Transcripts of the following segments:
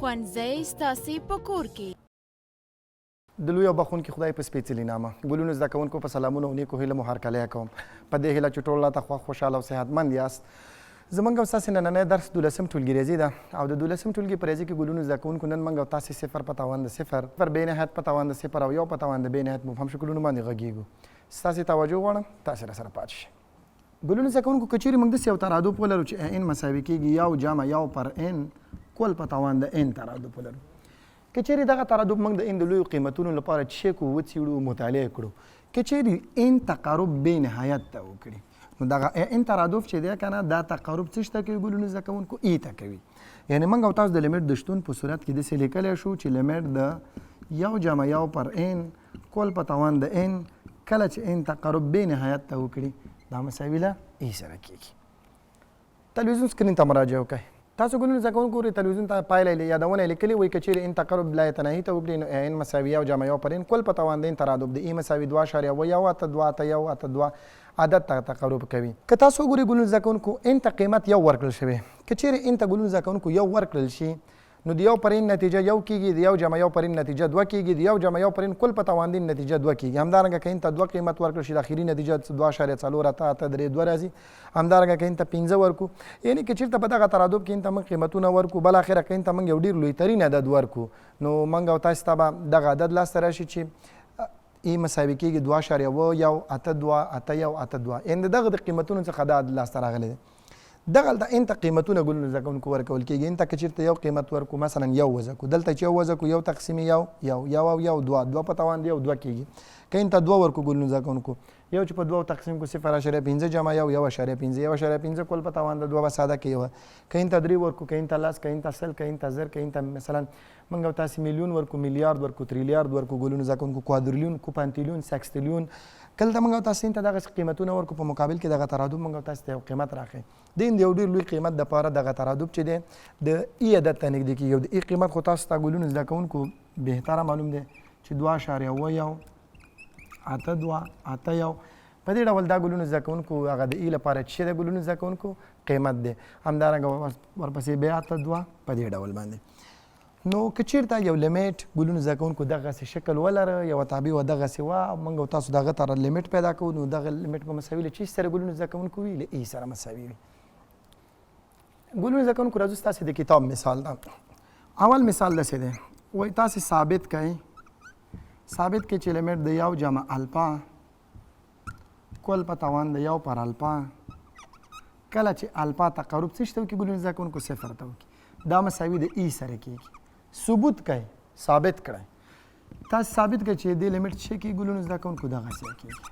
ښوونځی ستاسې په کور کې. د لوی او بخښونکي خدای په سپېڅلي نامه ګلونو زده کوونکو په سلامونو او نیکو هیلو مو هرکلی کوم. په دې هیله چې ټول راته خوښ، خوشحاله او صحتمند یاست. زمونږ او ستاسې نننی درس دولسم ټولګي ریاضي ده او د دولسم ټولګي په ریاضي کې ګلونو زده کوونکو نن مونږ او تاسې صفر په توان د صفر، صفر بې نهایت په توان د صفر او یو په توان د بې نهایت مبهم شکلونو باندې غږیږو. ستاسې توجه غواړم، تاسې راسره پاتې شئ. ګلونو زده کوونکو که چیرې موږ داسې یو ترادف ولرو چې ان مساوي کیږي یو جمع یو پر ان کل په توان د ان ترادف ولرو، که چیرې دغه ترادف موږ د ان د لویو قیمتونو لپاره چک کړو، وڅیړو، مطالعه کړو، که چیرې ان تقارب بې نهایت ته وکړي نو دغه ان ترادف چې دی که نه دا تقارب څه شته کوي ګلونو زده کوونکو ای ته کوي. یعنې موږ او تاسو د لیمیټ د شتون په صورت کې داسې لیکلی شو چې لیمیټ د یو جمع یو پر ان کل په توان د ان کله چې ان تقرب بې نهایت ته وکړي دا مساوي له ای سره کېږي. تلویزیون سکرین ته مراجعه وکړئ. تاسو ګلونو زده کوونکو ګورئ تلویزیون ته پایله یې یادونه یې لیکلې وایي که چیرې ان تقرب لایتناهي ته وکړي نو ان مساوي یو جمع یو پر ان کل په توان د ان ترادف د ای مساوي دوه اعشاریه اووه یو اته دوه اته یو اته دوه عدد ته تقرب کوي. که تاسو وګورئ ګلونو زده کوونکو ان ته قیمت یو ورکړل شوی، که چیرې ان ته ګلونو زده کوونکو یو ورکړل شي نو د یو پر ان نتیجه یو کیږي، د یو جمع یو پر ان نتیجه دوه کیږي، د یو جمع یو پر ان کل په توان د ان نتیجه دوه کیږي. همدارنګه که ان ته دوه قیمت ورکړل شي د اخري نتیجه دوه اعشاریه څلور اته اته درې دوه راځي. همدارنګه که ان ته پنځه ورکو، یعنی که چیرته په دغه ترادف کې ان ته موږ قیمتونه ورکو، بالاخره که ان ته موږ یو ډیر لوی ترین عدد ورکو نو موږ او تاسو ته به دغه عدد لاسته راشي چې ای مساوي کیږي دوه اعشاریه اووه یو اته دوه اته یو اته دوه، یعنی د دغه د قیمتونو څخه دا عدد لاسته راغلی دی. دغلته ان ته قیمتونه ګلونو زده کوونکو ورکول کیږي. ان ته که چیرته یو قیمت ورکو مثلا یو وضع کو، دلته چې یو وضع کو یو تقسیم یو یو یو او یو دوه، دوه په توان دی یو دوه کیږي. که ان ته دوه ورکو ګلونو زده کوونکو یو چې په دوه تقسیم کو صفر اعشاریه پنځه جمع یو یو اعشاریه پنځه، یو اعشاریه پنځه کل په توان د دوه به ساده کې یو. که ان ته درې ورکو، که ان ته لس، که ان ته سل، که ان ته زر، که ان ته مثلا موږ او تاسې میلیون ورکو، میلیارد ورکو، تریلیارد ورکو ګلونو زده کوونکو کوادریلیون، کوپانتیلیون، سکستیلیون، کله ته موږ او تاسې ته دغسې قیمتونه ورکو په مقابل کې دغه ترادف موږ او تاسې ته یو قیمت راښیي. د ان د یو ډېر لوی قیمت دپاره دغه ترادف چې دی د ای عدد ته نږدې کېږي او د ای قیمت خو تاسو ته ګلونو زده کوونکو بهتره معلوم دی چې دوه اعشاریه اووه یو اته دوه اته یو. په دې ډول دا ګلونو زده کوونکو هغه د ای لپاره چې د ګلونو زده کوونکو قیمت دی. همدارنګه ورپسې بیا اته دوه په دې ډول باندې. نو که چیرته یو لیمیټ ګلونو زده کوونکو دغسې شکل ولره، یوه تابع وه دغسې وه، موږ او تاسو دغه تر لیمیټ پیدا کوو نو دغه لیمیټ به مساوي له چی سره ګلونو زده کوونکو وي؟ له ای سره مساوي وي. ګلونو زده کوونکو راځو ستاسې د کتاب مثال ده. اول مثال داسې دی، وایي تاسې ثابت کړئ، ثابت کړئ چې لیمیټ د یو جمع الفا کل په توان د یو پر الفا کله چې الفا تقرب څه شته وکړي ګلونو زده کوونکو صفر ته وکړي دا مساوي د ای سره کېږي. ثبوت کړئ، ثابت کړئ، تاسو ثابت کړئ چې دې لیمیټ څه کېږي ګلونو زده کوونکو دغسې کېږي.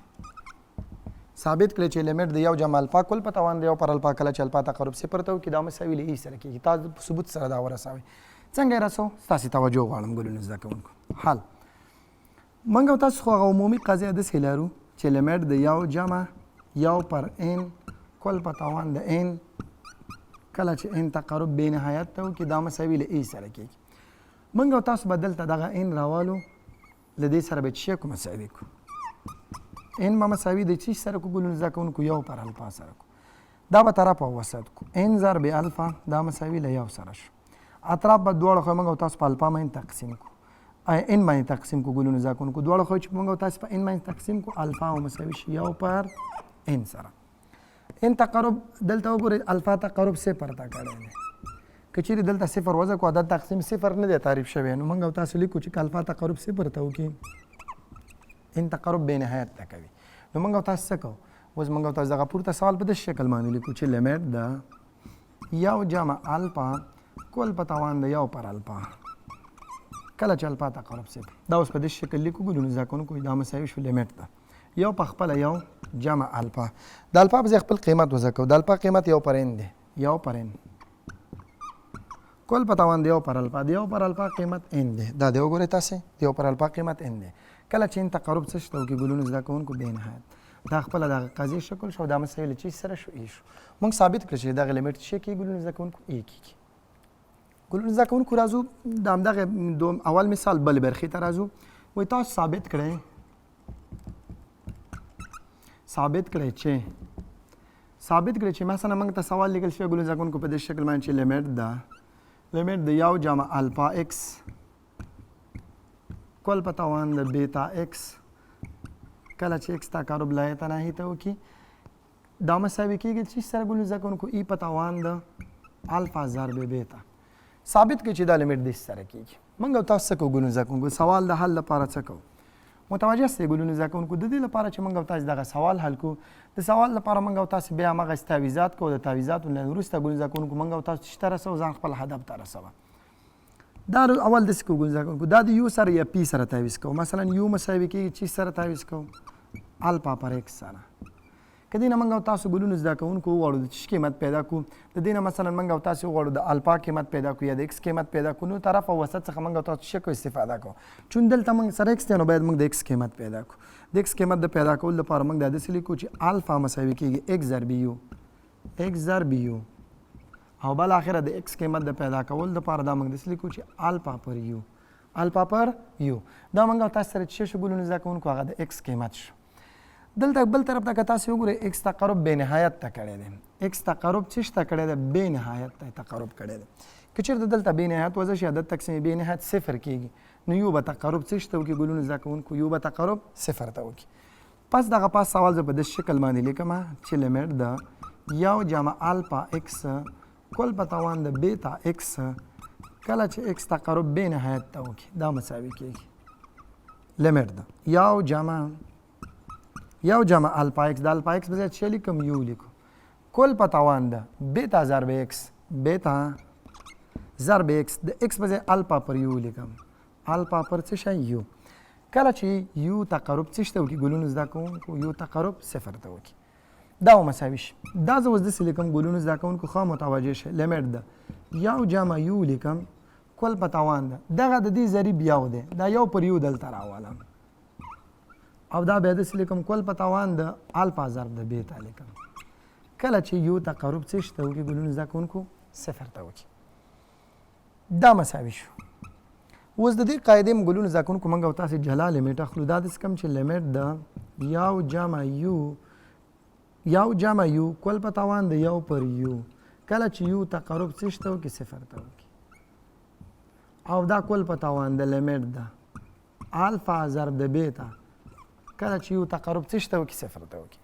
ثابت کړئ چې لیمیټ د یو جمع الفا کل په توان د یو پر الفا کله چې الفا تقرب صفر ته وکړي دا مساوي له ای سره کېږي. تاسو په ثبوت سره دا ورسوئ. څنګه یې رسو؟ ستاسې توجه غواړم ګلونو زده کوونکو. حل موږ او تاسو خو هغه عمومي قضیه داسې لرو چې لیمیټ د یو جمع یو پر ان کل په توان د ان کله چې ان تقرب بې نهایت ته وکړي دا مساوي له ای سره کېږي. موږ او تاسو به دلته دغه ان راوالو له دې سره به چې کو مساوي کو، ان به مساوي د څه سره کو ګلونو زده کوونکو یو پر الفا سره کو، دا به طرف او وسط کو، ان ضرب الفا دا مساوي له یو سره شو. اطراف به دواړو خو موږ او تاسو په الفا باندې تقسیم کو، ان باندې تقسیم کو ګلونو زده کوونکو دواړو خو چې موږ او تاسو په ان باندې تقسیم کو الفا او مساوي شي یو پر ان سره. ان تقرب دلته وګورئ الفا تقرب صفر ته کړی دی، که چیرې دلته صفر وضع کو عدد تقسیم صفر نه دی تعریف شوی نو موږ او تاسو لیکو چې که الفا تقرب صفر ته وکړي ان تقرب بې نهایت ته کوي نو موږ او تاسو څه کوو؟ اوس موږ او تاسو دغه پورته سوال په داسې شکل باندې لیکو چې لیمیټ د یو جمع الفا کل په توان د یو پر الفا کله چې الفا تقرب صفر، دا اوس په دې شکل لیکو ګلونو زده کوونکو دا مساوي شو لیمیټ ده یو په خپله یو جمع الفا، د الفا په ځای خپل قیمت وضع کوو، د الفا قیمت یو پر ان دی، یو پر ان کل په توان د یو پر الفا، د یو پر الفا قیمت ان دی، دا دی وګورئ تاسې د یو پر الفا قیمت ان دی. کله چې ان تقرب څه شته وکړي ګلونو زده کوونکو بې نهایت دا خپله دغه قضیې شکل شو او دا مساوي له چی سره شو؟ ای شو. موږ ثابت کړ چې دغه لیمیټ څه کېږي ګلونو زده کوونکو؟ ای کېږي. ګلونو زده کوونکو راځو د همدغه دوم اول مثال بلې برخې ته راځو. وایي تاسو ثابت کړئ، ثابت کړئ چې، ثابت کړئ چې مثلا موږ ته سوال لیکل شوی ګلونو زده کوونکو په دې شکل باندې چې لیمیټ ده لیمیټ د یو جمع الفا ایکس کل په توان د بیتا ایکس کله چې ایکس تقارب لایتناهي ته وکړي، دا مساوي کېږي چې سره ګلو زده کوونکو ای په توان د الفا ضرب بیتا. ثابت کړئ چې دا لیمیټ دې سره کېږي. موږ او تاسو څه کوو ګلو زده کوونکو؟ سوال د حل لپاره څه کوو؟ متوجه سئ ګلونو زده کوونکو، د دې لپاره چې موږ او تاسو دغه سوال حل کړو، د سوال لپاره موږ او تاسو بیا همغه تعویذات کوو. د تعویذاتو نه وروسته ګلونو زده کوونکو موږ او تاسو چې ته رسوو، ځان خپل هدف ته رسوه. دا اول داسې کوو ګلونو زده کوونکو، دا د یو سره یا پی سره تعویذ کوو. مثلا یو مساوي کېږي چې سره تعویذ کوو؟ الفا پر ایکس سره. که دې نه موږ او تاسو ګلونو زده کوونکو وغواړو د چش قیمت پیدا کړو، د دې نه مثلا موږ او تاسو وغواړو د الفا قیمت پیدا کړو یا د ایکس قیمت پیدا کړو، نو طرف او وسط څخه موږ او تاسو څه کو استفاده کوو؟ چون دلته موږ سره ایکس دی، نو باید موږ د ایکس قیمت پیدا کړو. د ایکس قیمت د پیدا کولو لپاره موږ دا داسې لیکو چې الفا مساوي کېږي ایکس ضرب یو، ایکس ضرب یو، او بل اخره د ایکس قیمت د پیدا کولو لپاره دا موږ داسې لیکو چې الفا پر یو، الفا پر یو. دا موږ او تاسو سره چې شو ګلونو زده کوونکو، هغه د ایکس قیمت شو. دلته بل طرف ته که تاسو وګورئ، ایکس تقرب بې نهایت ته کړی دی. ایکس تقرب څه ته کړی دی؟ بې نهایت ته تقرب کړی دی. که چېرته دلته بې نهایت وضع شي، عدد تقسیم بې نهایت صفر کېږي، نو یو به تقرب څه ته وکړي ګلونو زده کوونکو؟ یو به تقرب صفر ته وکړي. پس دغه پاس سوال زه په داسې شکل باندې لیکم چې لیمیټ د یو جمع الفا ایکس کل په توان د بیتا ایکس کله چې ایکس تقرب بې نهایت ته وکړي، دا مساوي کېږي لیمیټ د یو جمع الفا ایکس، د الفا ایکس په ځای چې لیکم یو لیکو، کل په توان ده بیتا ضرب ایکس، بیتا ضرب ایکس، د ایکس په ځای الفا پر یو لیکم، الفا پر څه شی؟ یو. کله چې یو تقرب څه ته وکړي ګلونو زده کوونکو؟ یو تقرب صفر ته وکړي، دا مساوي شي. دا زه اوس داسې لیکم ګلونو زده کوونکو، ښه متوجه شئ، لیمیټ ده یو جمع یو لیکم کل په توان ده دغه د دې ضریب یو دی، دا یو پر یو دلته راولم، او دا بیا داسې لیکم کل په توان د الفا ضرب د بیتا لیکم کله چې یو تقرب څه ته وکړي ګلونو زده کوونکو؟ صفر ته وکړي. دا مساوي شو. اوس د دې قاعدې ګلونو زده کوونکو موږ او تاسې جلا لیمیټ اخلو. دا داسې کوم چې لیمیټ د یو جمع یو، یو جمع یو کل په توان د یو پر یو کله چې یو تقرب څه ته وکړي؟ صفر ته وکړي، او دا کل په توان د لیمیټ ده الفا ضرب د بیتا کله چې یو تقرب څه ته وکړي؟ صفر ته وکړي.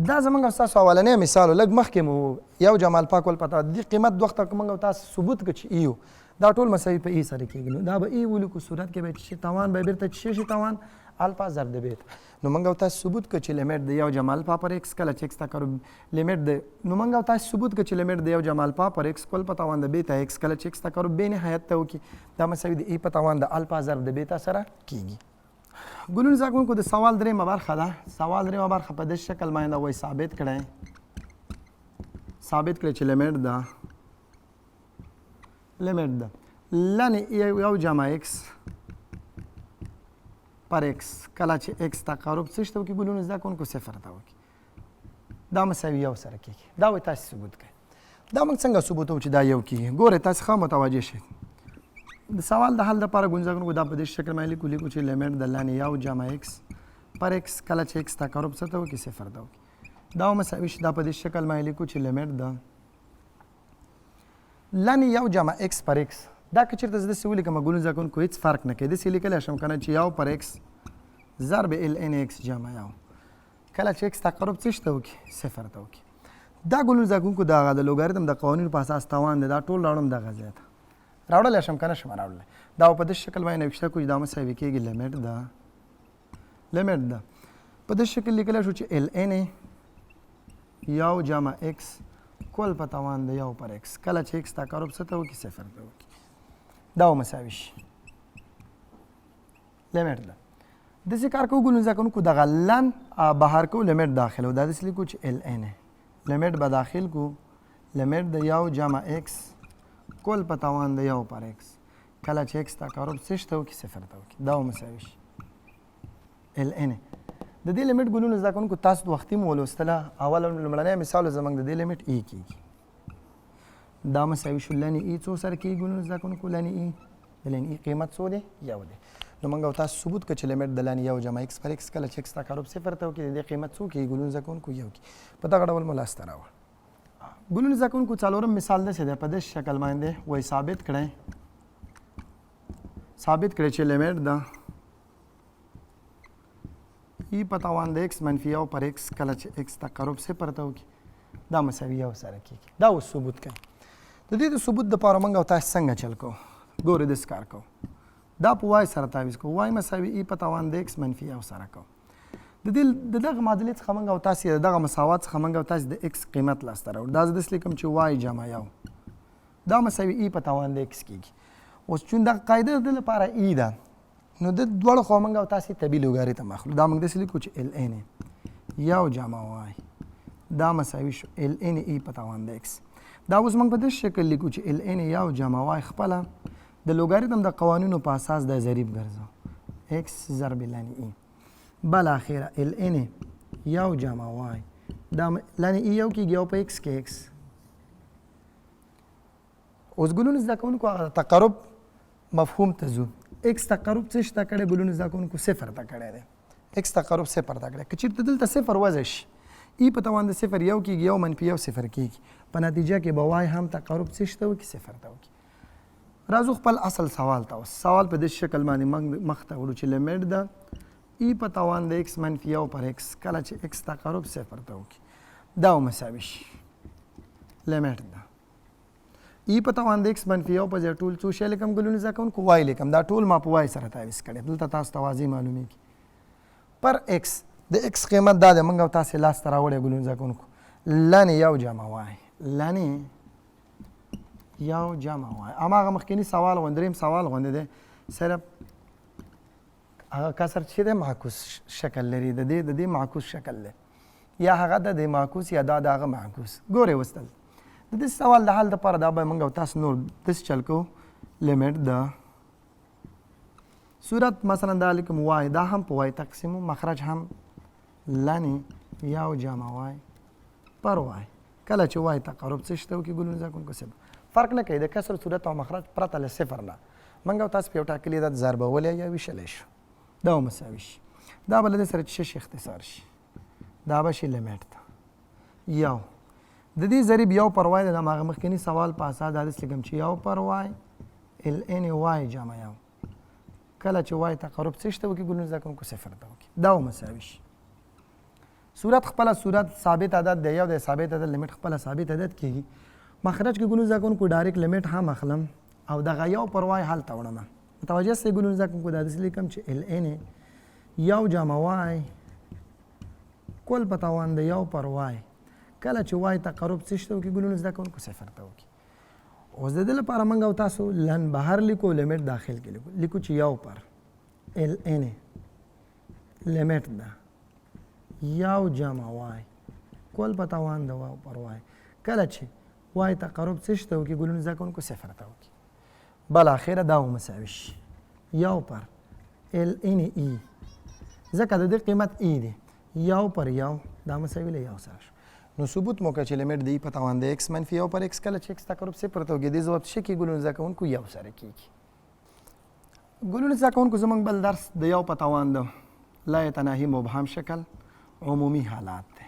دا زمونږ ستاسو اولنی مثال. لږ مخکې مو یو جمع الفا کل په توان د دې قیمت د وخته موږ تاسو ثبوت کړ چې ایو دا ټول مساوي په ای سره کېږي، نو دا به ای ولیکو. صورت کې به چې توان به بیرته چې شي توان الفا ضرب د بیتا. نو موږ او تاسو ثبوت کړ چې لیمیټ د یو جمع الفا پر ایکس کله چې ایکس تقرب لیمیټ د نو موږ او تاسو ثبوت کړ چې لیمیټ د یو جمع الفا پر ایکس کل په توان د بیتا ایکس کله چې ایکس تقرب بې نهایت ته وکړي، دا مساوي د ای په توان د الفا ضرب د بیتا سره کېږي. ګلونو زده کوونکو، د سوال درېیمه برخه ده. سوال درېیمه برخه په دې شکل باندې وایي، ثابت کړئ چې لیمیټ ده ln یو جمع ایکس پر ایکس کله چې ایکس تقارب څه ته وکړي ګلونو زده کوونکو؟ صفر ته وکړي، دا مساوي یو سره کېږي. دا وایي تاسې ثبوت کړئ. دا موږ څنګه ثبوتوو چې دا یو کېږي؟ ګورئ، تاسې ښه متوجه شئ. د سوال د حل لپاره ګلونو زده کوونکو دا په دې شکل باندې لیکو چې لیمیټ د ln یو جمع ایکس پر ایکس کله چې ایکس تقارب څه ته وکړي؟ صفر ته وکړي، دا مساوي شي. دا په دې شکل باندې لیکو چې لیمیټ د ln یو جمع ایکس پر ایکس، دا که چېرته زه داسې ولیکم ګلونو زده کوونکو هېڅ فرق نه کوي، داسې لیکلی شم که نه چې یو پر ایکس ضرب ln ایکس جمع یو کله چې ایکس تقرب څه ته وکړي؟ صفر ته وکړي. دا ګلونو زده کوونکو دغه د لوګاریتم د قوانینو په اساس توان دی. دا ټول راوړم دغه ځای ته، راوړلی شم که نه شم راوړلی؟ دا په دې شکل باندې نوشته کړو چې دا مساوي کېږي لیمیټ ده په دې شکل لیکلی شو چې ln یو جمع ایکس کل په توان د یو پر ایکس کله چې ایکس تقرب څه ته وکړي؟ صفر ته وکړي. دا مساوي شي لیمیټ ده. داسې کار کوو ګلونو زده کوونکو، دغه ln بهر کوو، لیمیټ داخلو. دا داسې لیکو چې ln لیمیټ به داخل کو، لیمیټ د یو جمع ایکس کل په توان د یو پر ایکس کله چې ایکس تقارب څه ته وکړي؟ صفر ته وکړي. دا مساوي شي ln د دې لیمیټ. ګلونو زده کوونکو، تاسو د وختي مو ولوستله، اول لومړنی مثال زموږ د دې لیمیټ ای کېږي. دا مساوي شو ln ای څو سره کېږي ګلونو زده کوونکو؟ ln ای، د ln ای قیمت څو دی؟ یو دی. نو موږ او تاسو ثبوت کړ چې لیمیټ د ln یو جمع ایکس پر ایکس کله چې ایکس تقارب صفر ته وکړي، د دې قیمت څو کېږي ګلونو زده کوونکو؟ یو کېږي. په دغه ډول مو لاسته راوړ. ګلونو زده کوونکو، څلورم مثال داسې دی، په داسې شکل باندې وایي ثابت کړئ چې لیمیټ ده ای په توان د ایکس منفي یو پر ایکس کله چې ایکس تقرب صفر ته وکړي، دا مساوي یو سره کېږي. دا اوس ثبوت کوي. د دې د ثبوت دپاره موږ او تاسو څنګه چل کوو؟ ګورئ، داسې کار کوو، دا په وای سره تعویض کوو. وای مساوي ای په توان د ایکس منفي یو سره کوو. د دې د دغه معادلې څخه موږ او تاسو، د دغه مساوات څخه موږ او تاسو د ایکس قیمت لاسته راوړو. دا زه داسې لیکم چې وای جمع یو دا مساوي ای په توان د ایکس کېږي. اوس چون دغه قاعده د لپاره ای ده، نو د دواړو خوا موږ او تاسو طبیعي لوګاریتم اخلو. دا موږ داسې لیکو چې ال ان یو جمع وای دا مساوي شو ال ان ای په توان د ایکس. دا اوس موږ په داسې شکل لیکو چې ال ان یو جمع وای خپله د لوګاریتم د قوانینو په اساس د ضریب ګرځو، ایکس ضرب لن ای. بالاخره ال ان یو جمع وای دا لن ای یو کېږي، یو په ایکس کې ایکس. اوس ګلونو زده کوونکو، هغه تقرب مفهوم ته ځو. ایکس تقرب څه شته کړی ګلونو زده کوونکو؟ صفر ته کړی دی. ایکس تقرب صفر ته کړی. که چېرته دلته صفر وضع شي، ای په توان د صفر یو کېږي، یو منفي یو صفر کېږي. په نتیجه کې به وای هم تقرب څه شته وکړي؟ صفر ته وکړي. راځو خپل اصل سوال ته. اوس سوال په دې شکل باندې موږ مخته وړو چې لیمیټ ده ای په توان د ایکس منفي یو پر ایکس کله چې ایکس تقرب صفر ته وکړي، دا مساوي شي لیمیټ ده ای په توان د ایکس منفي یو په ځای ټول څو شی لیکم ګلونو زده کوونکو؟ وای لیکم. دا ټول ما په وای سره تعویض کړی. دلته تاسو ته واضح معلومیږي. پر ایکس، د ایکس قیمت دا دی، موږ او تاسې لاسته راوړی ګلونو زده کوونکو، لن یو جمع وای، لن یو جمع وای. هماغه مخکینی سوال غوندې، دریم سوال غوندې دی، صرف هغه کسر چې دی معکوس شکل لري. د دې معکوس شکل دی، یا هغه د دې معکوس یا دا د هغه معکوس. ګورئ، اوس دلته د دې سوال د حل دپاره دا به موږ او تاسو نور داسې چل کوو. لیمیټ د صورت مثلا دا لیکم، وای دا هم په وای تقسیمو، مخرج هم لن یو جمع وای پر وای کله چې وای تقرب څه شته وکړي ګلونو زده کوونکو؟ صفر. فرق نه کوي، د کسر صورت او مخرج پرته له صفر نه موږ او تاسو په یو ټاکلي عدد ضربولی یا ویشلی شو. دا مساوي شي، دا به له دې سره چې شي اختصار شي، دا به شي لیمیټ ته یو د دې ضریب یو پر وای. د هغه مخکني سوال په اساس دا داسې لیکم چې یو پر وای ال ان وای جمع یو کله چې وای تقرب څه شته وکړي ګلونو زده کوونکو؟ صفر ته وکړي. دا مساوي شي. صورت خپله صورت ثابت عدد دی، یو دی، ثابت عدد لیمیټ خپله ثابت عدد کېږي. مخرج کې ګلونو زده کوونکو direct limit هم اخلم او دغه یو پر وای هلته وړم. متوجه سئ ګلونو زده کوونکو، دا داسې لیکم چې ال ان یو جمع وای کل په توان د یو پر وای کله چې وای تقرب څه شته وکړي ګلونو زده کوونکو؟ صفر ته وکړي. اوس د دې لپاره موږ او تاسو لن بهر لیکو، لیمیټ داخل کې لیکو چې یو پر ال ان لیمیټ ده یو جمع وای کل په توان د یو پر وای کله چې وای تقرب څه شته وکړي ګلونو زده کوونکو؟ صفر ته وکړي. بالاخره دا مساوي شي یو پر ال ان ای، ځکه د دې قیمت ای دی، یو پر یو دا مساوي له یو سره شو. نو ثبوت مو کړ چې لیمیټ د ای په توان د ایکس منفي یو پر ایکس کله چې ایکس تقرب صفر ته وکړي، دې ځواب څه کېږي ګلونو زده کوونکو؟ یو سره کېږي. ګلونو زده کوونکو، زموږ بل درس د یو په توان د لا یتناهي مبهم شکل عمومي حالات دی.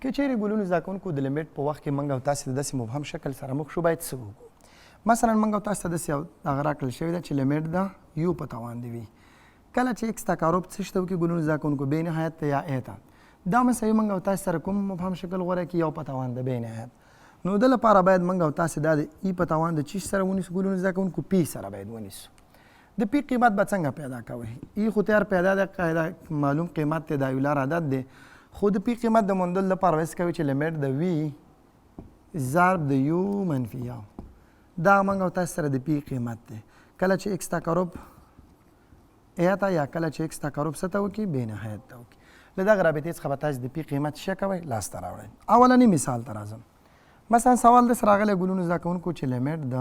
که چیرې ګلونو زده کوونکو د لیمیټ په وخت کې موږ او تاسې د داسې مبهم شکل سره مخ شو، باید څه وکړو؟ مثلا موږ او تاسو ته داسې یو دغه راکړل شوې ده چې لیمیټ ده یو په توان دی وي کله چې ایکس تقارب څه شته وکړي ګلونو زده کوونکو؟ بې نهایت ته یا ای ته. دا مساوي موږ او تاسو سره کوم مبهم شکل غوره کړي؟ یو په توان د بې نهایت. نو د لپاره باید موږ او تاسو دا د ای په توان د چیش سره ونیسو ګلونو زده کوونکو؟ پی سره باید ونیسو. د پی قیمت به څنګه پیدا کوئ؟ ای خو تیار پیدا ده، قاعده معلوم قیمت ته دا یولار عدد دی، خو د پی قیمت د موندلو لپاره ویس کوي چې لیمیټ د وی ضرب د یو منفي یو، دا موږ او تاسو سره د پی قیمت دی کله چې ایکس تقرب ای ته یا کله چې ایکس تقرب څه ته وکړي؟ بې نهایت ته وکړي. له دغه رابطې څخه به تاسو د پی قیمت څه کوئ؟ لاسته راوړئ. اولني مثال ته راځم. مثلا سوال داسې راغلی ګلونو زده کوونکو چې لیمیټ د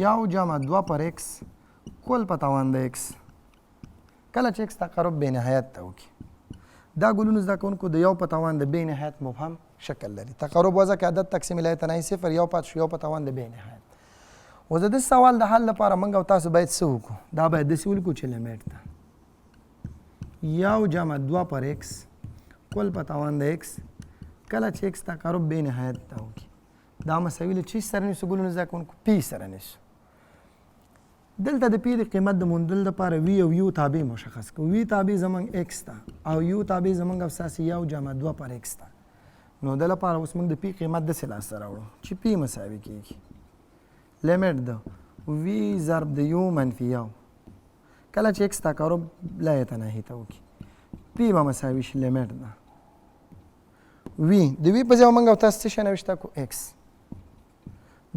یو جمع دوه پر ایکس کل په توان د ایکس کله چې ایکس تقرب بې نهایت ته وکړي. دا ګلونو زده کوونکو د یو په توان د بې نهایت مبهم شکل لري. تقرب وضع کې عدد تقسیم لا یتناهي صفر، یو پات شو، یو په توان د بې نهایت. اوس د دې سوال د حل لپاره موږ او تاسو باید څه وکړو؟ دا باید داسې ولیکو چې لیمیټ ده یو جمع دوه پر ایکس کل په توان د ایکس کله چې ایکس تقارب بې نهایت ته وکړي، دا مساوي له چی سره نیسو ګلونو زده کوونکو؟ پی سره نیسو. دلته د پی د قیمت د موندلو لپاره وی او یو تابع مشخص کړو. وی تابع زمونږ ایکس ده او یو تابع زمونږ او ستاسې یو جمع دوه پر ایکس ده. نو د لپاره اوس موږ د پی قیمت داسې لاسته راوړو چې پی مساوي کېږي لیمیټ د وی ضرب د یو منفي یو کله چې ایکس تقارب لا یتناهي ته وکړي، پی به مساوي شي لیمیټ ده وی د وی په ځای موږ او تاسو څه شی نوشته کو؟ ایکس.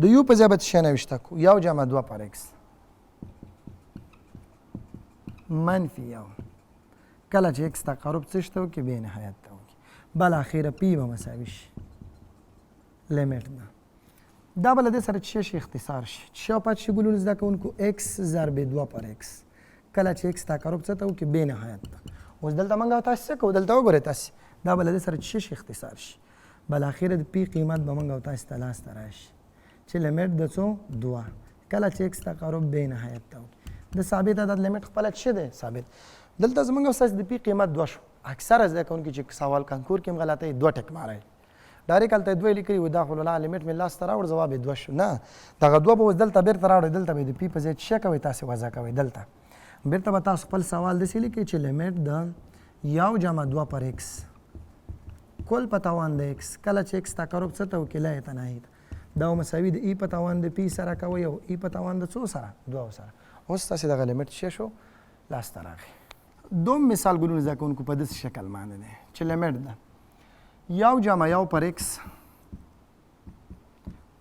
د یو په ځای به څه شی نوشته کو؟ یو جمع دوه پر ایکس منفي یو کله چې ایکس تقارب څه شته وکړي؟ بې نهایت ته وکړي. بالاخره پی به مساوي شي لیمیټ ده. دا به له دې سره څه شي اختصار شي، چې شاو پاتې شي ګلونو زده کوونکو ایکس ضرب دوه پر ایکس کله چې ایکس تقارب څه ته وکړي؟ بې نهایت ته. اوس دلته موږ او تاسو څه کوو؟ دلته وګورئ تاسې، دا به له دې سره څه شي اختصار شي، بالاخره د پی قیمت به موږ او تاسې ته لاسته راشي چې لیمیټ د څو؟ دوه کله چې ایکس تقارب بې نهایت ته وکړي. د ثابت عدد لیمیټ خپله څه دی؟ ثابت. دلته زموږ او ستاسې د پی قیمت دوه شو. اکثره زده کوونکي چې سوال کنکور کې هم غلطه دوه ټک ماري، ډایرک هلته یې دوه لیکلي وو، دا خو لا لیمیټ مې لاسته راوړ ځواب یې دوه شو. نه، دغه دوه به اوس دلته بېرته راوړئ، دلته به یې د پی په ځای څه کوئ تاسې؟ وضع کوئ. دلته بېرته به تاسو خپل سوال داسې لیکئ چې لیمیټ د یو جمع دوه پر ایکس کل په توان د ایکس کله چې ایکس تقرب څه ته وکړي؟ لا یتناهي ته. دا مساوي د ای په توان د پی سره کوئ او ای په توان د څو سره؟ دوه سره. اوس تاسې دغه لیمیټ څه شو؟ لاسته راغی. دوم مثال ګلونو زده کوونکو په داسې شکل باندې دی چې لیمیټ ده یو جمع یو پر ایکس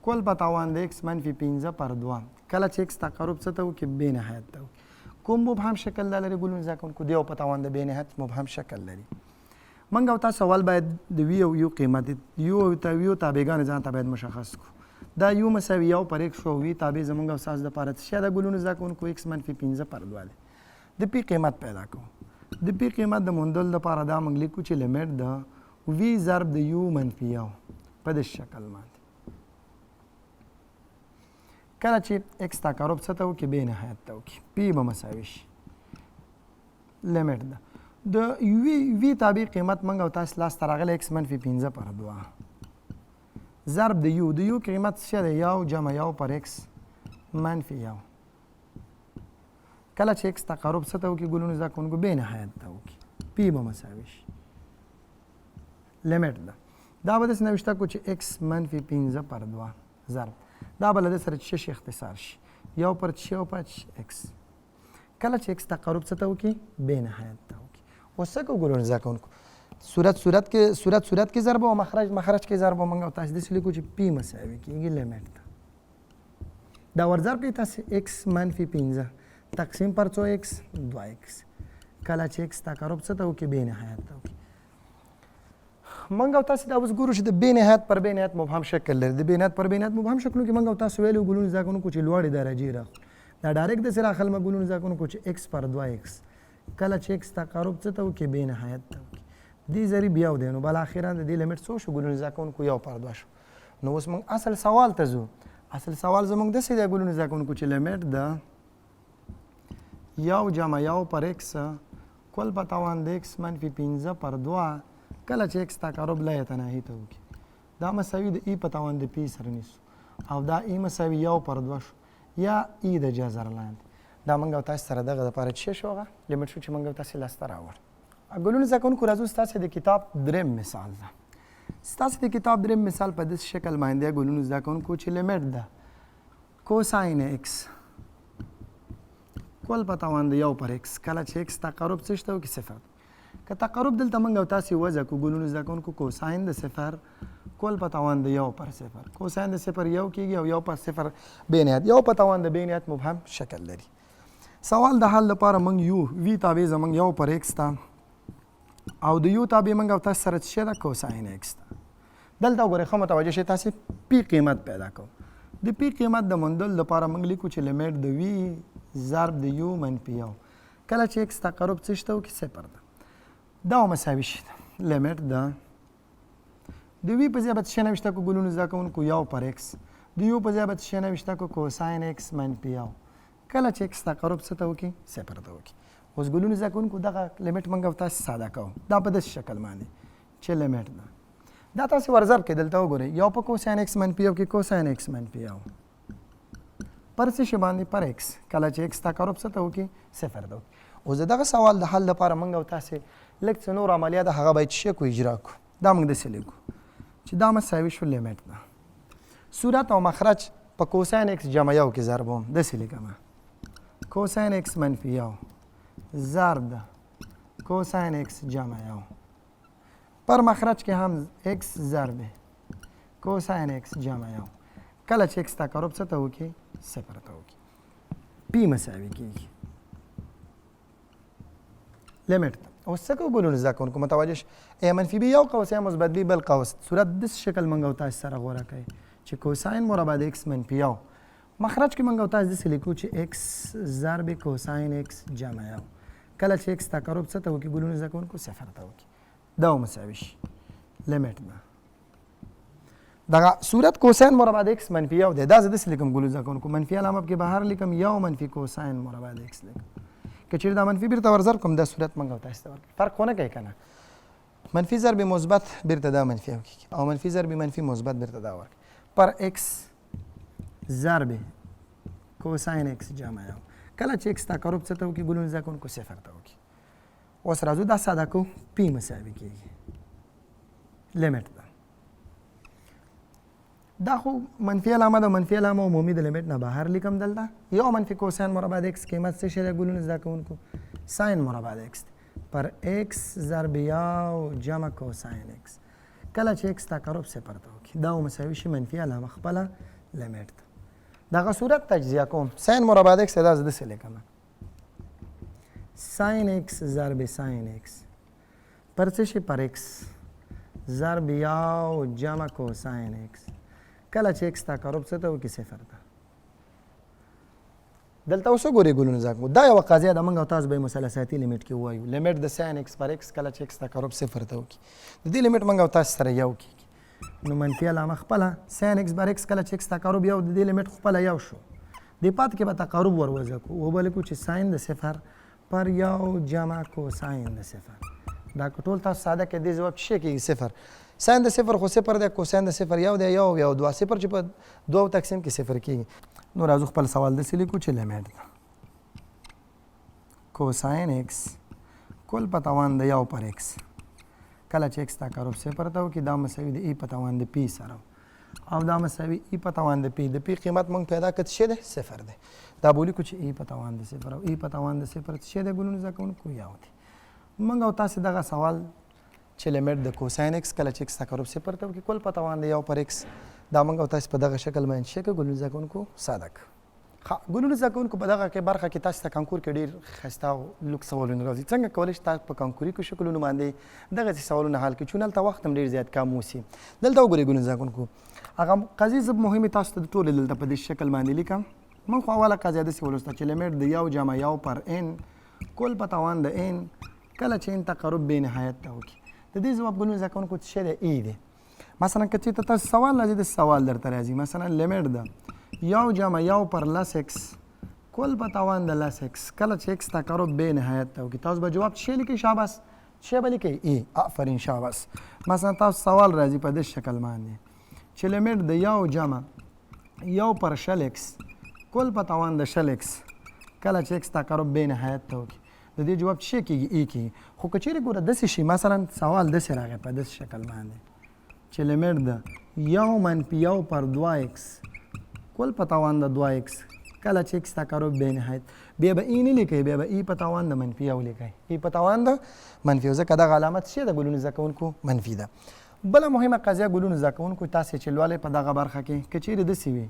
کل په توان د ایکس منفي پنځه پر دوه کله چې ایکس تقرب څه ته وکړي؟ بې نهایت ته وکړي. کوم مبهم شکل دا لري ګلونو زده کوونکو؟ د یو په توان د بې نهایت مبهم شکل لري. موږ او تاسو اول باید د وی او یو قیمت یو او ته یو تابعګانې ځان ته باید مشخص کړو. دا یو مساوي یو پر ایکس شو، وی تابع زموږ او ستاسو دپاره څه شی ده ګلونو زده کوونکو؟ ایکس منفي پنځه پر دوه دی. د پی قیمت پیدا کوو. د پی قیمت د موندلو دپاره دا موږ لیکو چې لیمیټ د وی ضرب د یو منفي یو په دې شکل باندې کله چې ایکس تقارب څه ته وکړي؟ بې نهایت ته وکړي، پی به مساوي شي لیمیټ ده د وی وی تابع قیمت موږ او تاسو لاسته راغلی ایکس منفي پنځه پر دوه ضرب د یو، د یو قیمت څه دی؟ یو جمع یو پر ایکس منفي یو کله چې ایکس تقارب څه ته وکړي ګلونو زده کوونکو؟ بې نهایت ته وکړي، پی به مساوي شي لیمیټ ده. دا به داسې نوشته کړو چې ایکس منفي پنځه پر دوه ضرب دا به له دې سره څه شي اختصار شي، یو پر څه او پاتې شي ایکس کله چې ایکس تقارب څه ته وکړي؟ بې نهایت ته وکړي. اوس څه کوو ګلونو زده کوونکو؟ صورت صورت کې صورت صورت کې ضرب او مخرج مخرج کې ضرب موږ او تاسې داسې لیکو چې پی مساوي کېږي لیمیټ ده. دا ورضرب کړئ تاسې ایکس منفي پنځه تقسیم پر څو ایکس؟ دوه ایکس کله چې ایکس تقارب څه ته وکړي؟ بې نهایت ته وکړي. موږ او تاسې دا اوس ګورو چې د بې نهایت پر بې نهایت مبهم شکل لري. د بې نهایت پر بې نهایت مبهم شکلونو کې موږ او تاسو ویلي ګلونو زده کوونکو چې لوړې درجې راخلو. دا ډایرکټ داسې راخلم ګلونو زده کوونکو چې ایکس پر دوه ایکس کله چې ایکس تقارب څه ته وکړي؟ بې نهایت ته وکړي. دې ضریب یو دی، نو بالاخره د دې لیمیټ څو شو ګلونو زده کوونکو؟ یو پر دوه شو. نو اوس موږ اصل سوال ته ځو. اصل سوال زموږ داسې دی ګلونو زده کوونکو چې لیمیټ د یو جمع یو پر ایکس کل په توان د ایکس منفي پنځه پر دوه کله چې ایکس تقارب لا یتناهي ته وکړي، دا مساوي د ای په توان د پی سره نیسو او دا ای مساوي یو پر دوه شو یا ای د جذر لاندې. دا موږ او تاسو سره دغه دپاره څه شو؟ هغه لیمیټ شو چې موږ او تاسو لاسته راوړ. ګلونو زده کوونکو راځو ستاسې د کتاب دریم مثال ده. ستاسې د کتاب دریم مثال په داسې شکل باندې ګلونو زده کوونکو چې لیمیټ ده کوساین ایکس کل په توان د یو پر ایکس کله چې ایکس تقارب څه شته وکړي؟ صفر. که تقارب دلته موږ او تاسې وضع کړو ګلونو زده کوونکو کوساین د صفر کل په توان د یو پر صفر، کوساین د صفر یو کېږي او یو پر صفر بې نهایت، یو په توان د بې نهایت مبهم شکل لري. سوال د حل لپاره موږ یو وی تابع زموږ یو پر ایکس ته او د یو تابع موږ او تاسو سره څه شی ده؟ کوساین ایکس ده. دلته وګورئ ښه متوجه شئ تاسې پی قیمت پیدا کوو. د پی قیمت د موندلو لپاره موږ لیکو چې لیمیټ د وی ضرب د یو منفي یو کله چې ایکس تقرب څه شته وکړي؟ صفر ده. دا مساوي شي لیمیټ د د وی په ځای به څه شی نوشته کړو ګلونو زده کوونکو؟ یو پر ایکس. د یو په ځای به څه شی نوشته کړو؟ کوساین ایکس منفي یو کله چې ایکس تقرب څه ته وکړي؟ صفر ته وکړي. اوس ګلونو زده کوونکو دغه لیمیټ موږ او تاسې ساده کوو. دا په داسې شکل باندې چې لیمیټ ده. دا تاسو ورضرب کړئ، دلته وګورئ یو په کوساین ایکس منفي یو کې کوساین ایکس منفي یو پر څه شي باندې؟ پر ایکس. کله چې ایکس تقرب څه ته وکړي؟ صفر ته وکړي. اوس د دغه سوال د حل لپاره موږ او تاسې لږ څه نور عملیات هغه باید شي کو اجرا کړو. دا موږ داسې لیکو چې دا مساوي شو لیمیټ ده، صورت او مخرج په کوساین ایکس جمع یو کې ضربوم، داسې لیکم کوساین ایکس منفي یو ضرب ده کوساین ایکس جمع یو، پر مخرج کې هم ایکس ضرب کوساین ایکس جمع یو. کله چې ایکس تقرب څه ته وکړي؟ صفر ته وکړي، پی مساوي کېږي لیمیټ ته. اوس څه کوو ګلونو زده کوونکو متوجه شئ، ای منفي بي یو قوس، ای مثبت بي بل قوس، صورت داسې شکل موږ او تاسو سره غوره کوي چې کوساین مربع د ایکس منفي یو، مخرج کې موږ او تاسو داسې لیکو چې ایکس ضرب کوساین ایکس جمع یو. کله چې ایکس تقرب څه ته وکړي ګلونو زده کوونکو؟ صفر ته وکړي، دا مساوي شي لیمیټ ده. دغه صورت کوساین مربع د ایکس منفي یو دی، دا زه داسې لیکم ګلو زده کوونکو، منفي علامه پکې بهر لیکم، یو منفي کوساین مربع د ایکس لیکم. که چېرې دا منفي بیرته ورضرب کړم دا صورت موږ او تاسو ته ورکړي، فرق خو نه کوي که نه. منفي ضرب مثبت بیرته دا منفي یو کېږي او منفي ضرب منفي مثبت بیرته دا ورکړي، پر ایکس ضرب کوساین ایکس جمع یو. کله چې ایکس تقرب څه ته وکړي ګلونو زده کوونکو؟ صفر ته وکړي. اوس راځو دا ساده کوو، پی مساوي کېږي لیمیټ ده. دا خو منفي علامه ده، منفي علامه عمومي د لیمیټ نه بهر لیکم. دلته یو منفي کوساین مربع د ایکس قیمت څه شی دی ګلونو زده کوونکو؟ ساین مربع د ایکس پر ایکس ضرب یو جمع کوساین ایکس. کله چې ایکس تقرب صفر ته وکړي دا مساوي شي منفي علامه خپله لیمیټ ته. دغه صورت تجزیه کوم، ساین مربع د ایکس دا زه داسې لیکم ساین ایکس ضرب ساین ایکس پر څه شي؟ پر ایکس ضرب یو جمع کوساین ایکس. کله چې ایکس تقرب څه ته وکړي؟ صفر ته. دلته اوس وګورئ ګلونو زده کوونکو، دا یوه قضیه ده، موږ او تاسو به یې مثلثاتي لیمیټ کې ووایو. لیمیټ د ساین ایکس پر ایکس کله چې ایکس تقرب صفر ته وکړي، د دې لیمیټ موږ او تاسو سره یو کېږي، نو منفي علامه خپله ساین ایکس بر ایکس کله چې ایکس تقرب یو، د دې لیمیټ خپله یو شو، دې پاتې کې به تقرب ور وضع کړو، وبه لیکو چې ساین د صفر پر یو جمع کوساین د صفر. دا که ټول تاسو ساده کړئ دې ځواب څه کېږي؟ صفر. ساین د صفر خو صفر دی، کوساین د صفر یو دی، یو یو دوه صفر چې په دوو تقسیم کې صفر کېږي. نو راځو خپل سوال داسې لیکو چې لیمیټ ده کوساین ایکس کل په توان د یو پر ایکس کله چې ایکس تقرب صفر ته وکړي دا مساوي د ای په توان د پی سره او دا مساوي ای په توان د پی، د پی قیمت موږ پیدا کړ څه دی؟ صفر دی. دا به ولیکو چې ای په توان د صفر او ای په توان د صفر څه دی ګلونو زده کوونکو؟ یو دی. موږ او تاسې دغه سوال چې لیمیټ د کوساین ایکس کله چې ایکس تقرب صفر ته وکړي کل په توان د یو پر ایکس، دا موږ او تاسې په دغه شکل باندې څه کړو ګلونو زده کوونکو؟ ساده کړو. ښه ګلونو زده کوونکو په دغه کې برخه کې تاسو ته کانکور کې ډېر ښایسته او لوکس سوالونه راځي. څنګه کولی شئ تاسو په کانکوري کې شکلونو باندې دغسې سوالونه حل کړئ چون هلته وخت هم ډېر زیات کم اوسي. دلته وګورئ ګلونو زده کوونکو، هغه قضیې زه مهمې تاسو ته ټولې دلته په دې شکل باندې لیکم. موږ خو اوله قضیه داسې ولوسته چې لیمیټ د یو جمع یو پر ان کل په توان د ان کله چې ان تقرب بې نهایت ته وکړي. د دې ځواب ګلونو زده کوونکو څه شی دی؟ ای دی. مثلا که چېرته تاسو سوال راځي داسې سوال درته راځي، مثلا لیمیټ ده یو جمع یو پر لس ایکس کل په توان د لس ایکس کله چې ایکس تقرب بې نهایت ته وکړي، تاسو به جواب څه شی لیکئ؟ شاباس، څه شی به لیکئ؟ ای. آفرین شاباس. مثلا تاسو سوال راځي په دې شکل باندې چې لیمیټ د یو جمع یو پر شل ایکس کل په توان د شل ایکس کله چې ایکس تقرب بې نهایت ته وکړي، د دې جواب څه کېږي؟ ای کېږي. خو که چېرې ګوره داسې شي، مثلا سوال داسې راغی په داسې شکل باندې چې لیمیټ د یو منفي یو پر دوه ایکس کل په توان د دوه ایکس کله چې ایکس تقرب بې نهایت، بیا به ای نه لیکئ، بیا به ای په توان د منفي یو لیکئ، ای په توان د منفي یو، ځکه دغه علامه څه ده ګلونو زده کوونکو؟ منفي ده. بله مهمه قضیه ګلونو زده کوونکو تاسې چې لولئ په دغه برخه کې، که چېرې داسې وي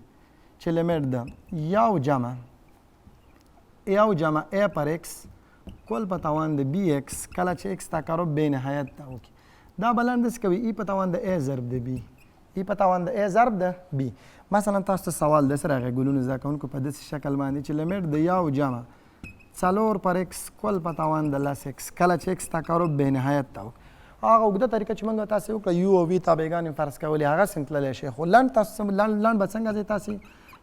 چې لیمیټ د یو جمع یو جمع ای پر ایکس کل په توان د بی ایکس کله چې ایکس تقرب بې نهایت ته وکړي، دا به لنډ داسې کوي ای په توان د ای ضرب د بی، ای په توان د ای ضرب د بی. مثلا تاسو ته سوال داسې راغی ګلونو زده کوونکو په داسې شکل باندې چې لیمیټ د یو جمع څلور پر ایکس کل په توان د لس ایکس کله چې ایکس تقرب بې نهایت ته وکړي. هغه اوږده طریقه چې موږ تاسې وکړه یو او وی تابعګانې فرض کولې هغسې هم تللی شي، خو لنډ تاسو لنډ لنډ به څنګه ځئ تاسې؟